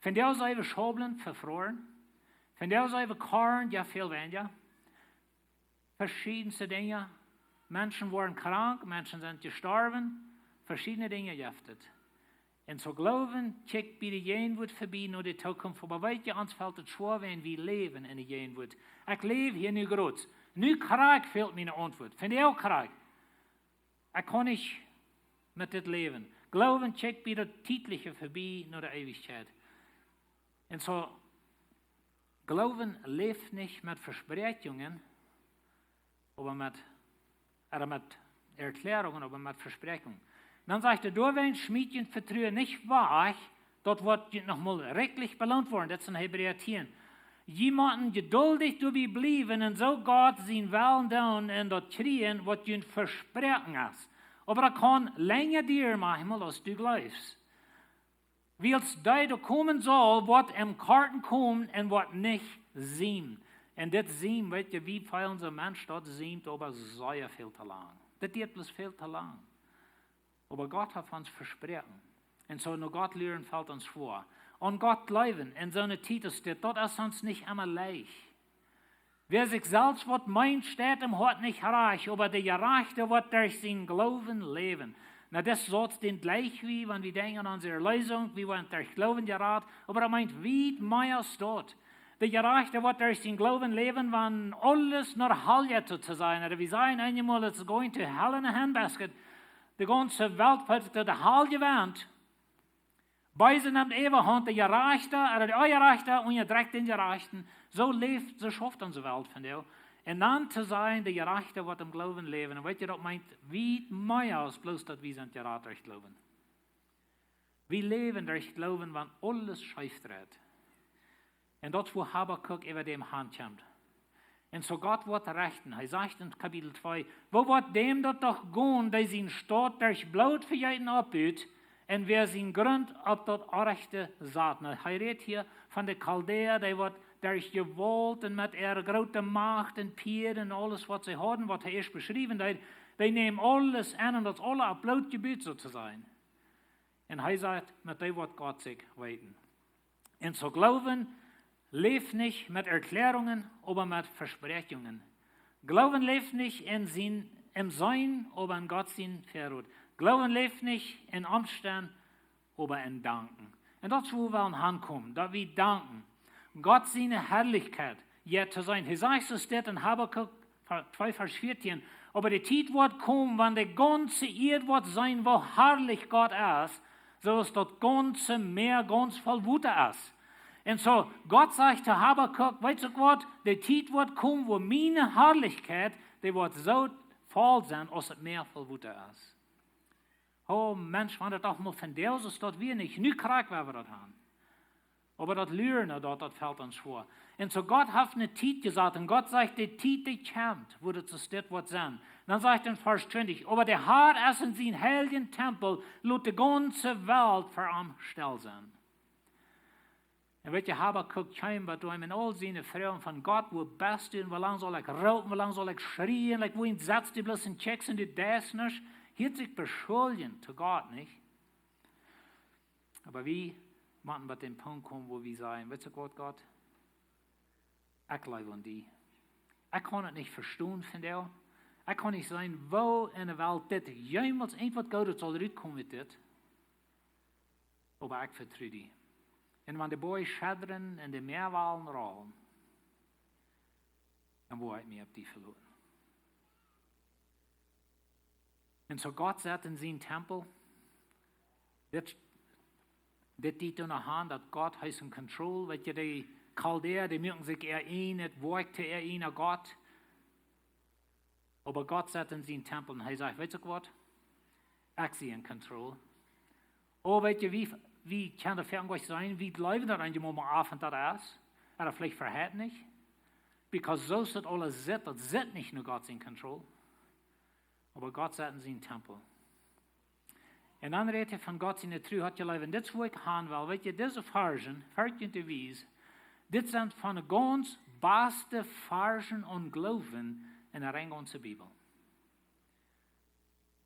Vondoag sent wie Schaublen vefroaren. Vondoag sent wie Korn, jo, väl weinja. Veschiedenste Dinja. Menschen woaren krank, Menschen sent jestorwen. Veschiedne Dinja jeft et. Un soo Gloowen kjikjt bie de Jäajenwuat verbie no de Tookunft. Oba weet jie, ons felt et schwoa, wan wie läwen en de Jäajenwuat. Ekj läw hia nu krakjt. Nu krakjt fält mie eene Auntwuat. Vondoag krakjt. Ekj kaun nich met dit läwen. Gloowen kjikjt bie daut Tietliche verbie no de Eewichkjeit. Un soo, Gloowen läft nich met Vespräakjungen, oba met, ooda met Erkjläarungen, oba met Vespräakjungen. Dan sajcht hee: Doawäajen schmiet jun Vetruen nich wajch, daut woat junt noch mol rikjlich beloont woaren. Daut es en Hebräa tieen. Jie motten jeduldich doabie bliewen un soo Gott sienen Wellen doonen un daut kjrieen waut junt vesproaken es. Oba daut kaun lenja dieren, mau aus du jleefst. Wiels dee, dee komen saul, woat em Korten komen un woat nich siemen. Un dit siemen, weet jie, wie feelen soo, Mensch, daut siemt oba sea väl to lang. Daut diat bloos väl to lang. Oba Gott haft ons vesproaken. Un soo no Gott luren fält ons schwoa. Aun Gott jleewen en soone Tiet aus dit, daut es ons nich emma leicht. Wäa sikj selfst waut meent, steit em Hoat nich rajcht, oba de Jerajchta woat derch sienen Gloowen läwen. Nu, daut sajcht dän jlikj wie, wan wie denkjen aun onse Erleesunk, wie woaren derch Gloowen jerat, oba daut meent wiet mea aus daut. De Jerajchta woat derch sienen Gloowen läwen, wan aules no Hal jeit, soo to sajen. Ooda wie sajen eenjemol, it's going to hell in a handbasket. De gaunze Welt woat no de Hal jewennt. Beese nemt Äwahaunt, de Jerajchta, ooda de Onjerajchta unjadrekjt dän Jerajchten. Soo läft, soo schauft onse Welt vondoag. Un dan to sajen, de Jerajchta woat em Gloowen läwen. Un weet jie, daut meent wiet mea aus bloos daut wie sent jerat derch Gloowen. Wie läwen derch Gloowen, wan aules scheef dreit. Un daut es wua Habakuk äwa däm han kjemt. Un soo Gott woat rechten. Hee sajcht en Kapitel twee: Woo woat däm daut doch gonen, dee siene Staut derch Bloot vejeeten oppbut, un wäa sienen Grunt opp daut Orrajchte sat? Nu, hee rät hia von de Chaldäa, dee woat derch Jewault un met äare groote Macht un Pied un aules waut see hauden, waut hee ieescht beschriewen deed, dee nämen aules aun un daut es aula opp Bloot jebut, soo to sajen. Un hee sajcht, met dee woat Gott sikj weeten. Un soo Gloowen läft nich met Erkjläarungen, oba met Vespräakjungen. Gloowen läft nich en sien, em Seenen, oba en Gott sien Väarot. Gloowen läft nich en Omstend, oba en Danken. Un daut es wua wie wellen hankomen, daut wie danken. Gott siene Harlichkjeit, jo, to seenen. Hee sajcht soo, steit en Habakuk twee Varsch vieetieen: Oba de Tiet woat komen, wan de gaunze Ieed woat seenen, woo harlich Gott es, soo aus daut gaunze Mäa gaunz voll Wota es. Un soo, Gott sajcht to Habakuk: Weetst du waut, de Tiet woat komen, wua miene Harlichkjeit, dee woat soo voll sennen aus daut Mäa voll Wota es. O Mensch, wan daut doch mol vondoag soo es, daut wie nich, nu krakjt woa wie daut han. Oba daut Luren no daut, daut felt ons schwoa. Un soo Gott haft eene Tiet jesat un Gott sajcht, de Tiet, dee kjemt, wua daut soo stell woat sennen. Dan sajcht hee en Varsch twintich: "Oba de Har es en sienen heiljen Tempel, lot de gaunze Welt ver am stell sennen." Un weet jie, Habakuk kjeem bat am en aul siene Froagen von: "Gott, wua best du? Un woo lang saul ekj roopen? Woo lang saul ekj schrieen? Like, wua sitst du bloos un kjikjst un du deist nuscht?" Hee haft sikj beschuldjent to Gott, nich? Oba wie motten bie dän Punkt komen, wua wie sajen: "Weetst du waut, Gott? Ekj jleew aun die. Ekj kaun et nich vestonen vondoag. Ekj kaun nich seenen, woo en de Welt dit jemols irjentwaut Goodet saul rutkomen ut dit. Oba ekj vetru die. Un wan de Boajch schiddren un de Mäawalen rollen, dan woa ekj mie opp die veloten." Un soo Gott sat en sienen Tempel. Dit, dit diet doa no aun, daut Gott, hee es en control. Weet jie, de Chaldea, dee muaken sikj äa eejnet Woakj to äa eejna Gott. Oba Gott sat en sienen Tempel un hee sajcht: "Weetst du waut? Ekj sie en control." Oh, weet jie, wie, wie kjennen daut fa ons sennen? Wie jleewen daut eenjemol mau auf un daut es. Ooda veleicht verhält nich. Because soo aus daut aules sitt, daut sitt nich no Gott sien control. Oba Gott sat en sienen Tempel. Un dan rät hee von Gott siene Tru. Haud jie jleewen, dit es wua ekj han well. Weet jie, dise Varschen, verkjent de Wies, dit sent von de gaunz baste Varschen aun Gloowen en de gaunze Bibel.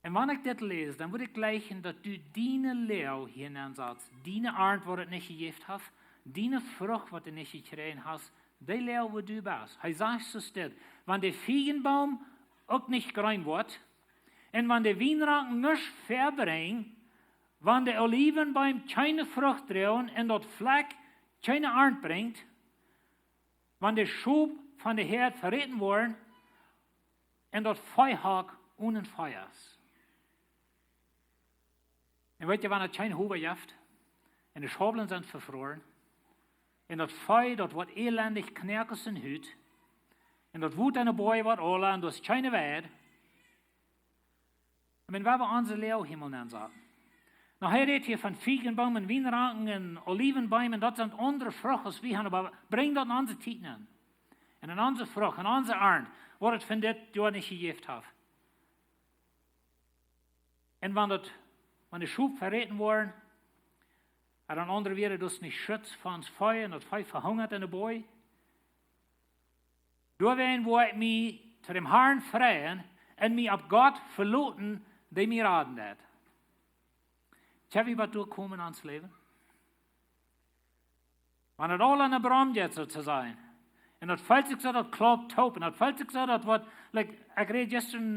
Un wan ekj dit läs, dan wudd ekj jlikjen, daut du diene Läw hia nenn satst, diene Arnt, waut et nich jejäft haft, diene Frucht, waut du nich jekjräajen hast, dee Läw, wua du best. Hee sajcht soo stell: "Wan de Fiejenboom uk nich jreen woat, un wan de Wienranken nuscht vebrinjen, wan de Oliwenbeem kjeene Frucht droagen un daut Flakj kjeene Arnt brinjt, wan de Schop von de Häad veräten woaren un daut Veehak onen Fee es." Un weet jie, wan et kjeen Howa jeft, un de Schaublen sent vefroaren, un daut Vee, daut woat elendich, Knoakes un Hut, un daut Wota en de Boaj woat aula, un daut es kjeene Weid. Ekj meen, wua wie onse Läw hia mol nenn saten. Nu, hee rät hia von Fiejenboom un Wienranken un Oliwenbeem, un daut sent aundre Frucht aus wie han, oba brinj daut en onse Tiet nenn. Un en onse Frucht, en onse Arnt, waut et von dit Joa nich jejäft haft. Un wan daut, wan de Schop veräten woaren, un en aundre Wieed, daut es nich Schutz fa ons Vee, un daut Vee vehungat en de Boaj. Doawäajen woa ekj mie to däm Harn freien un mie opp Gott veloten, dee mie raden deit. Kjenn wie waut derchkomen en ons Läwen? Wan et aul aun de Brom jeit, soo to sajen. Un daut felt sikj soo, daut klaupt toop. Un daut felt sikj soo, daut woat, like, ekj räd jistren,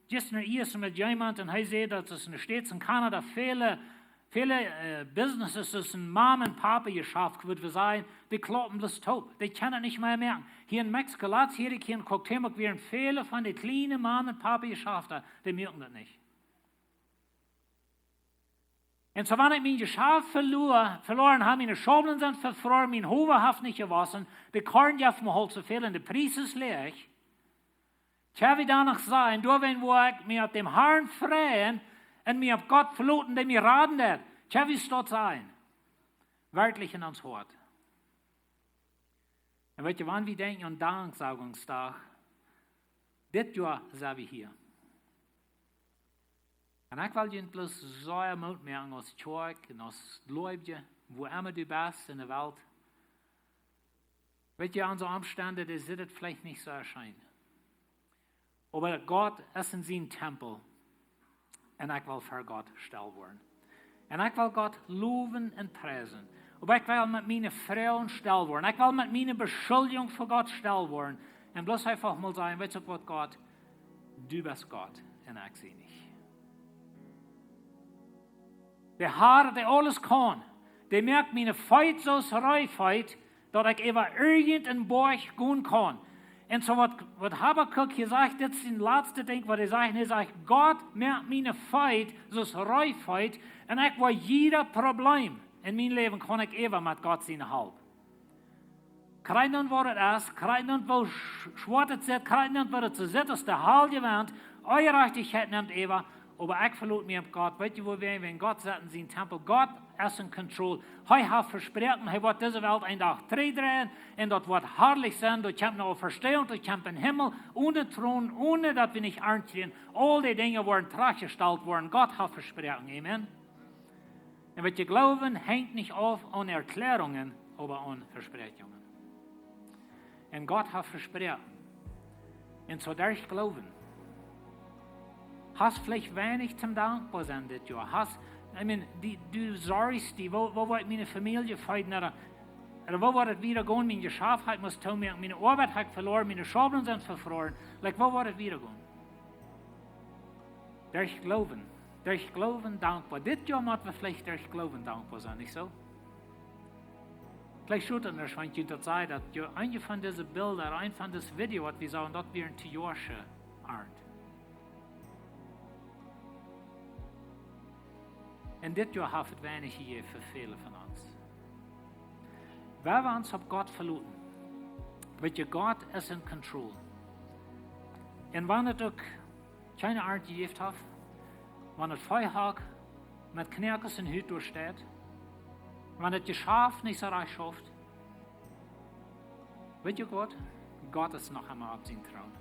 jistren ieescht met jemaunt un hee säd, daut es en de States, en Kanada, väle, väle, äh, businesses, daut es en Mom and Papa Jeschaft, wudd wie sajen, dee klaupen bloos toop. Dee kjennen et nich mea moaken. Hia en Mexiko, latst hia ekj hia en Cuauhtémoc, wieren väle von de kjliene Mom and Papa Jeschafta, dee muaken daut nich. Un soo wan ekj mien Jeschaft veloa, veloaren ha, miene Schaublen sent vefroaren, mien Howa haft nich jewossen, de Korn jeft mau haulf soo väl un de Pries es läach. Kjenn wie dan noch sajen, doawäajen woa ekj mie opp däm Harn freien un mie opp Gott veloten, dee mie raden deit? Kjenn wie daut sajen? Werkjlich en ons Hoat. Un weet jie, wan wie denkjen aun Danksagungsdach, dit Joa sent wie hia. Un ekj well junt bloos soo Moot moaken aus Kjoakj un aus Jleewje, wua emma du best en de Welt. Weet jie, onse Omstend, dee sent veleicht nich soo scheen. Oba Gott es en sienen Tempel. Un ekj well ver Gott stell woaren. Un ekj well Gott lowen un priesen. Oba ekj well met miene Froagen stell woaren. Ekj well met miene Beschuldjunk ver Gott stell woaren. Un bloos eefach mol sajen, weetst du waut, Gott? Du best Gott un ekj sie nich. De Har, dee aules kaun, dee moakt miene Feet soo aus Reefeet, daut ekj äwa irjent een Boajch gonen kaun. Un soo waut, waut Habakuk hia sajcht, dit es daut latste Dinkj waut hee sajcht. Un hee sajcht: "Gott, moak miene Feet soo aus Reefeet, un ekj woa jieda Probleem en mien Läwen kaun ekj äwa met Gott siene Help. Krakjt dan waut et es, krakjt dan woo sch-, schwoa et sitt, krakjt dan waut et soo sitt aus de Hal jewant, Onjerajchtichkjeit nemt äwa, oba ekj velot mie opp Gott." Weetst du, woo wie, wan Gott sat en sienen Tempel, Gott es en control. Hee haft vesproaken, hee woat dise Welt een Dach trigjdreien un daut woat harlich sennen. Doa kjemt ne Auferstehung, doa kjemt een Himmel, one Tronen, one daut wie nich Angst kjrieen. Aul dee Dinja woaren trajchtjestalt woaren. Gott haft vesproaken. Amen. Un waut jie gloowen, hengt nich auf aun Erkjläarungen, oba aun Vespräakjungen. Un Gott haft vesproaken. Un soo derch Gloowen. Hast veleicht weinich toom dankboa sennen dit Joa. Hast, I mean, dee, du sorgst die, woo, woo woat miene Famielje feeden, ooda, ooda woo woat et wieda gonen, mien Jeschaft, ekj mott toomoaken, miene Oabeit hab ekj veloaren, miene Schaublen sent vefroaren. Like, woo woat et wieda gonen? Derch Gloowen. Derch Gloowen dankboa. Dit Joa mott wie veleicht derch Gloowen dankboa sennen, nich soo? Veleicht schult et nich, wan ekj daut saj, daut jie eent von dise Bilda, eent von dit Video, waut wie sagen, daut wia eene Joasche Arnt. Un dit Joa haft et weinich jejäft fa väle von ons. Wan wie ons opp Gott veloten, weet jie, Gott es en control. Un wan et uk kjeene Arnt jejäft haft, wan et Vee haft met Knoakes un Hut doa steit, wan et Jeschaft nich soo rajcht schauft, weet jie waut? Gott es noch emma opp sienen Troon.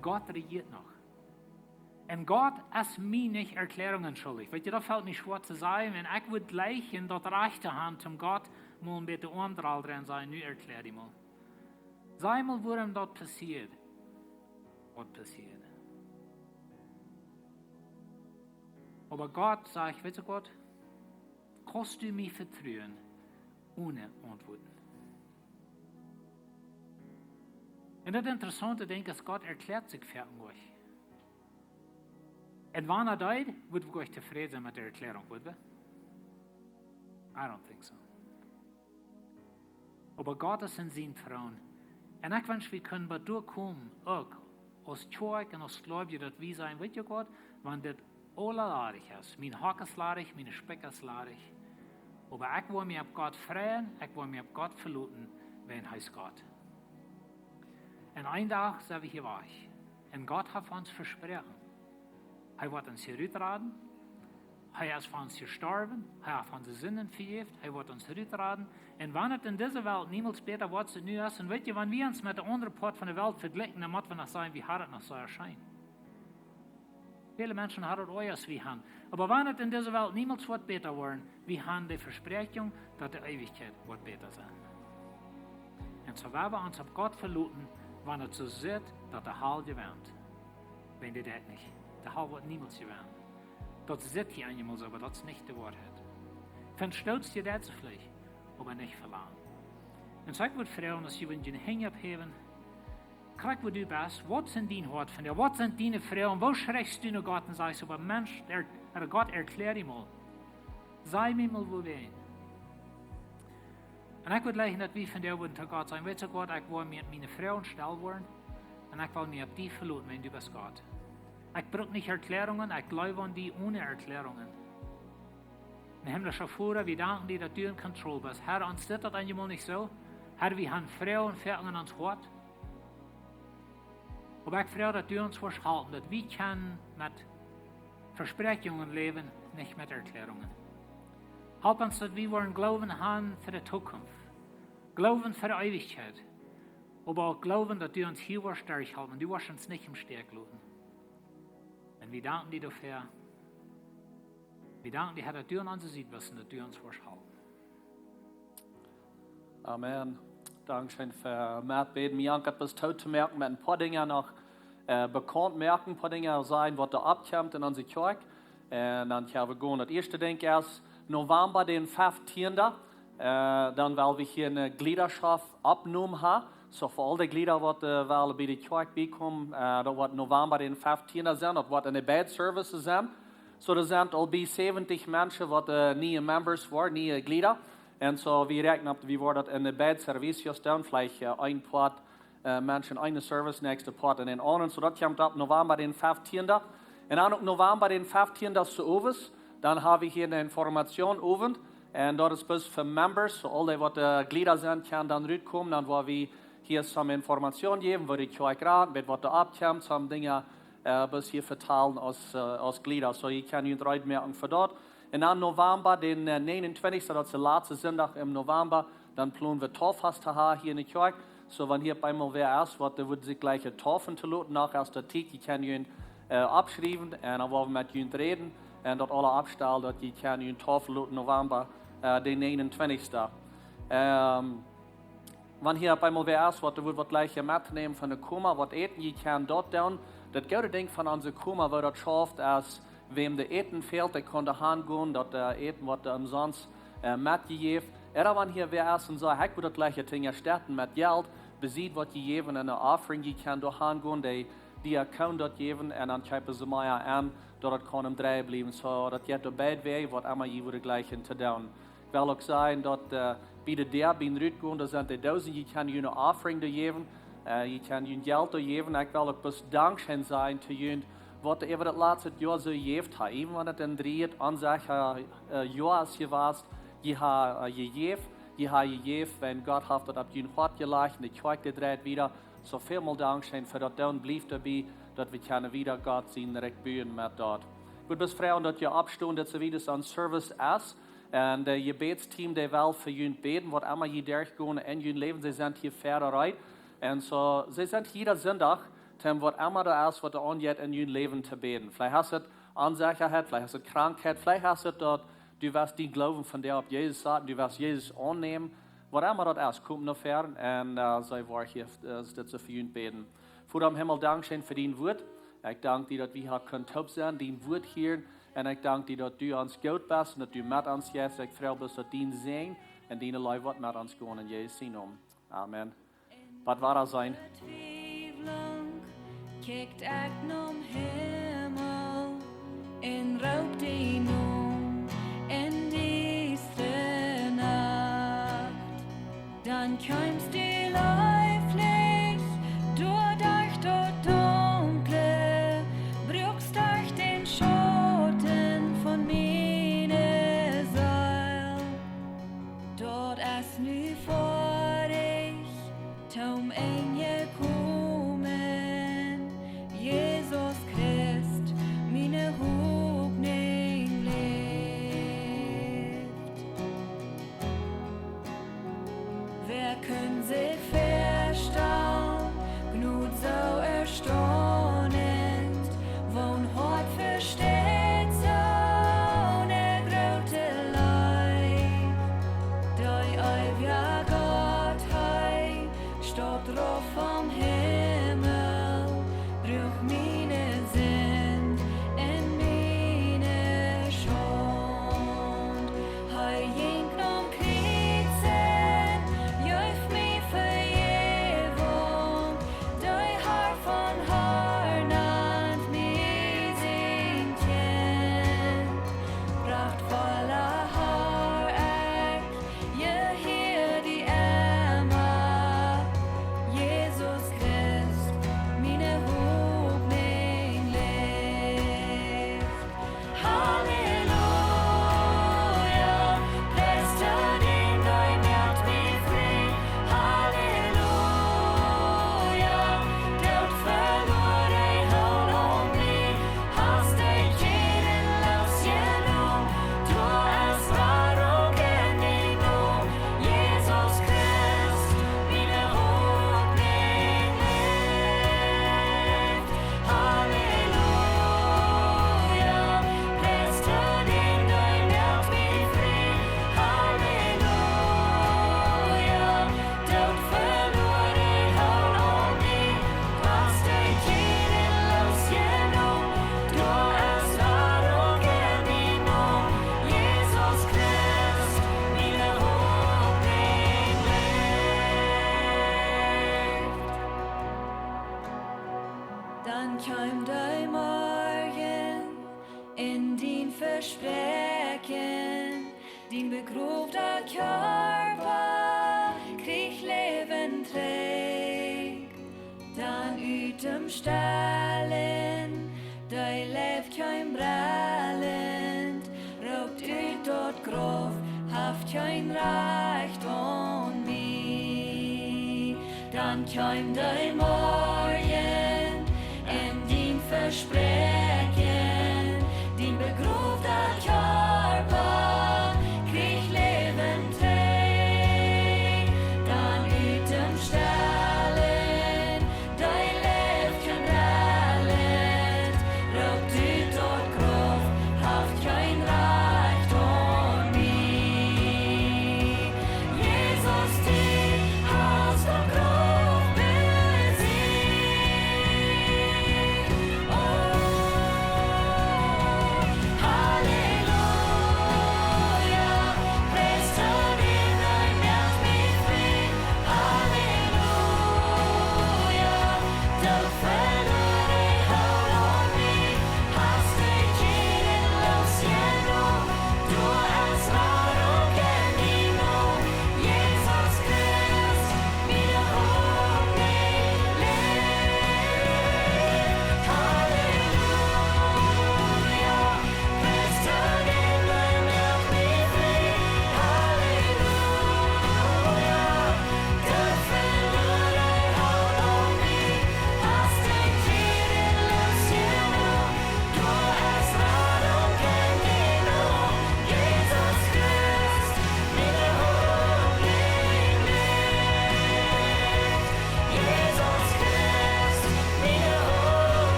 Gott rejieet noch. Un Gott es mie nich Erkjläarungen schuldich. Weet jie, daut felt mie schwoa to sajen, wan ekj wudd jleichen daut Rajcht to haben, om Gott mol een bät omdreien un sajen: "Nu erkjläa die mol. Saj mol, wuarom daut passieet, waut passieet." Oba Gott sajcht: "Weetst du waut? Kaust du mie vetruen one Auntwuaten?" Un daut interessaunte Dinkj es, Gott erkjläat sikj fa ons. Un wan hee daut deed, wudd wie tofräd sennen met de Erkjläarunk, wudd wie? I don't think so. Oba Gott es en sienen Troon. Un ekj wensch, wie kunnen bie doa komen, uk aus Kjoakj un aus Gleubje, daut wie sajen: "Weetst du waut? Wan dit aules ladich es, mien Hock es ladich, miene Spikja es ladich, oba ekj well mie opp Gott freien, ekj well mie opp Gott veloten, wiels hee es Gott." Un een Dach sent wie hia wajch. Un Gott haft ons vesproaken, hee woat ons hia rutraden. Hee es fa ons jestorwen, hee haft onse Sinden vejäft, hee woat ons rutraden. Un wan et en dise Welt niemols bäta woat aus et nu es, un weetst du, wan wie ons met de aundre Poat von de Welt vejlikjen, dan mott wie noch sajen, wie haben et noch soo scheen. Väle Menschen haben et oajch aus wie haben. Oba wan et en dise Welt niemols woat bäta woaren, wie haben de Vespräakjunk, daut de Eewichkjeit woat bäta sennen. Un soo woa wie ons opp Gott veloten, wan et soo sitt, daut de Hal jewennt. Wan dee daut nich, de Hal woat niemols jewennen. Daut sitt hia eenjemol soo, oba daut es nich de Woarheit. Von Stoot es daut veleicht, oba nich fa lang. Un soo ekj wudd froagen, aus jie wudden june Henj opphäwen, krakjt wua du best, waut es en dien Hoat von die, waut sent diene Froagen, wua schrichst du no Gott un sajchst: "Oba Mensch, er, er, Gott, erkjläa die mol. Saj mie mol, wua wie sent." Un ekj wudd jleichen, daut wie von doa wudden to Gott sajen: "Weetst du waut, ekj well mie miene Froagen stellen woaren, un ekj well mie opp die veloten, wiels du best Gott. Ekj bruck nich Erkjläarungen, ekj jleew aun die one Erkjläarungen." Een himmlischa Voda, wie danken die, daut du en control best. Herr, ons sitt daut eenjemol nich soo. Herr, wie haben Froagen, Froagen en ons Hoat. Oba ekj froag, daut du ons woascht halpen, daut wie kjennen met Vespräakjungen läwen, nich met Erkjläarungen. Halp ons, daut wie woaren Gloowen haben fa de Tookunft. Gloowen fa de Eewichkjeit. Oba uk Gloowen, daut du ons hia woascht derchhalpen, du woascht ons nich em Stich loten. Un wie danken die doafäa. Wie danken die, Herr, daut du aun onse Sied best un daut du ons woascht halpen. Amen. Dankscheen fa metbäden. Mie jankat bloos toom tomoaken met een poa Dinja noch, äh, bekaunt moaken, een poa Dinja sajen, waut doa oppkjemt en onse Kjoakj. Un dan kjenn wie gonen. Daut ieeschte Dinkj es November dän feftienden. Äh, dan well wie hia eene Jliedaschoft oppnämen haben. Soo fa aul de Jlieda, waut, äh, wellen bie de Kjoakj biekomen, äh, daut woat November dän feftienden sennen. Daut woat en de beid Services sennen. Soo, doa sent aul bie säwentich Menschen, waut, äh, niee Members woaren, niee Jlieda. Un soo, wie räakjnen opp, wie woaren daut en de beid Services doonen, veleicht, äh, een poa, äh, Menschen eene Service, näakjste poa en een aundren. Soo, daut kjemt opp November dän feftienden. Un dan uk November dän feftienden soo owes, dan haben wie hia eenen Informationsowent. Un daut es bloos fa Members, soo aul dee, waut, äh, Jlieda sent, kjennen dan rutkomen, dan woa wie hia some Information jäwen, woo de Kjoakj rant, met waut doa oppkjemt, some Dinja, äh, bloos hia vetalen aus, äh, aus Jlieda. Soo, jie kjennen junt reed moaken fa daut. Un dan November, dän äh, negenuntwintichsten, daut es de latste Sindach em November, dan plonen wie Tauffast to haben hia enne Kjoakj. Soo, wan hia opp eemol wäa es, waut doa wudd sikj jlikjen Taufen to loten, noch es de Tiet, jie kjennen junt äh, oppschriewen un dan woa wie met junt räden un daut aula oppstalen, daut jie kjennen junt Taufen loten November äh, dän negenuntwintichsten. Ähm, wan hia opp eemol wäa es, waut doa wudd waut jlikjen metnämen von de Koma, waut äten, jie kjennen daut doonen. Daut goode Dinkj von onse Koma, woo daut schauft, es, wäm daut Äten fält, dee kaun doa hangonen, daut äh, Äten woat doa omsonst äh, metjejäft. Ooda wan hia wäa es un sajcht, ekj wudd daut jlikjen unjastetten met Jelt, besied waut jie jäwen un eene Offering, jie kjennen doa hangonen, dee, dee kaun daut jäwen un dan kjeepen see mea aun, daut daut kaun em Dreien bliewen. Soo, daut jeit doa beid Wäaj, waut emma jie wudden jlikjen to doonen. Ekj well uk sajen, daut äh, bie de Däa, bie dän Rutgonen, doa sent de Doosen, jie kjennen june Offering doa jäwen, äh, jie kjennen jun Jelt doa jäwen. Ekj well uk bloos Dankscheen sajen to junt, waut äwa daut latste Joa soo jejäft haben. Äwen wan et een drieet, onsecha äh, Joa es jewast, jie haben äh, jejäft, jie haben jejäft, wiels Gott haft daut opp jun Hoat jelajcht un de Kjoakj, dee dreit wieda. Soo välmol Dankscheen fa daut doonen, bliewt doabie, daut wie kjennen wieda Gott sien Rikj buen met daut. Ekj wudd bloos froagen, daut jie oppstonen, daut soo wiet aus onse Service es. Un daut Jebädsteam, dee well fa junt bäden, waut emma jie derchgonen en jun Läwen, see sent hia väarut. Un soo, see sent jieda Sindach, toom waut emma daut es, waut doa aunjeit en jun Läwen to bäden. Veleicht es et Onsechaheit, veleicht es et Krankheit, veleicht es et daut du west dän Gloowen von die opp Jesus saten, du west Jesus aunnämen. Waut emma daut es, kom no väaren un äh, see woaren hia äh, dit soo fa junt bäden. Voda em Himmel, Dankscheen fa dien Wuat. Ekj dank die, daut wie hia kjennen toop sennen, dien Wuat hieren. Un ekj dank die, daut du ons goot best un daut du met ons jeist. Ekj froag bloos, daut dien Säajen un diene Leew woat met ons gonen, en Jesus sien Nomen. Amen. Waut woat daut sennen? Twiewlunk kjikj ekj nom Himmel un roop die no en dise Nacht. Dan kjeemst du leeflich doaderch daut Dunkle, bruakst derch dän Schauten von miene Seel. Daut es nu foadich, toom Enj jekomen, Jesus Christ, miene Hopninj läft. Wäa kunn sikj väastalen, Jnod soo erstaunent, woo een Hoat vesteit soone groote Leew. De eewja Gott, hee stort rauf vom Himmel, droag miene Sind un miene Schaunt. Hee jinkj nom Kjriez un jeef mie Vejäwunk. De Har von Har nant mie sien Kjint. Prachtvolla Har, ekj jehia die emma, Jesus Christ, miene Hopninj läft. Halleluja, pries to dän, dee moakt mie frie. Halleluja, Doot veloaren, hee hoolp mie. Hast de Kjäden loosjenomen, doa es Radunk en dien Nomen, Jesus Christ, miene Hopninj läft. Halleluja, pries to dän, dee moakt mie frie. Halleluja, Doot veloaren, hee hoolp mie. Hast de Kjäden loosjenomen, doa es Radunk en dien Nomen, Jesus Christ, miene Hopninj läft. Dan kjeem de Morjen un dien Vespräakjen, dien begrowda Kjarpa kjrieech Läwen trigj. Dan ut däm Stalen, dee Leew kjeem brellent, roopt ut daut Grauf: Haft kjeen Rajcht aun mie. Dan kjeem de Morjen un dien Vespräakjen,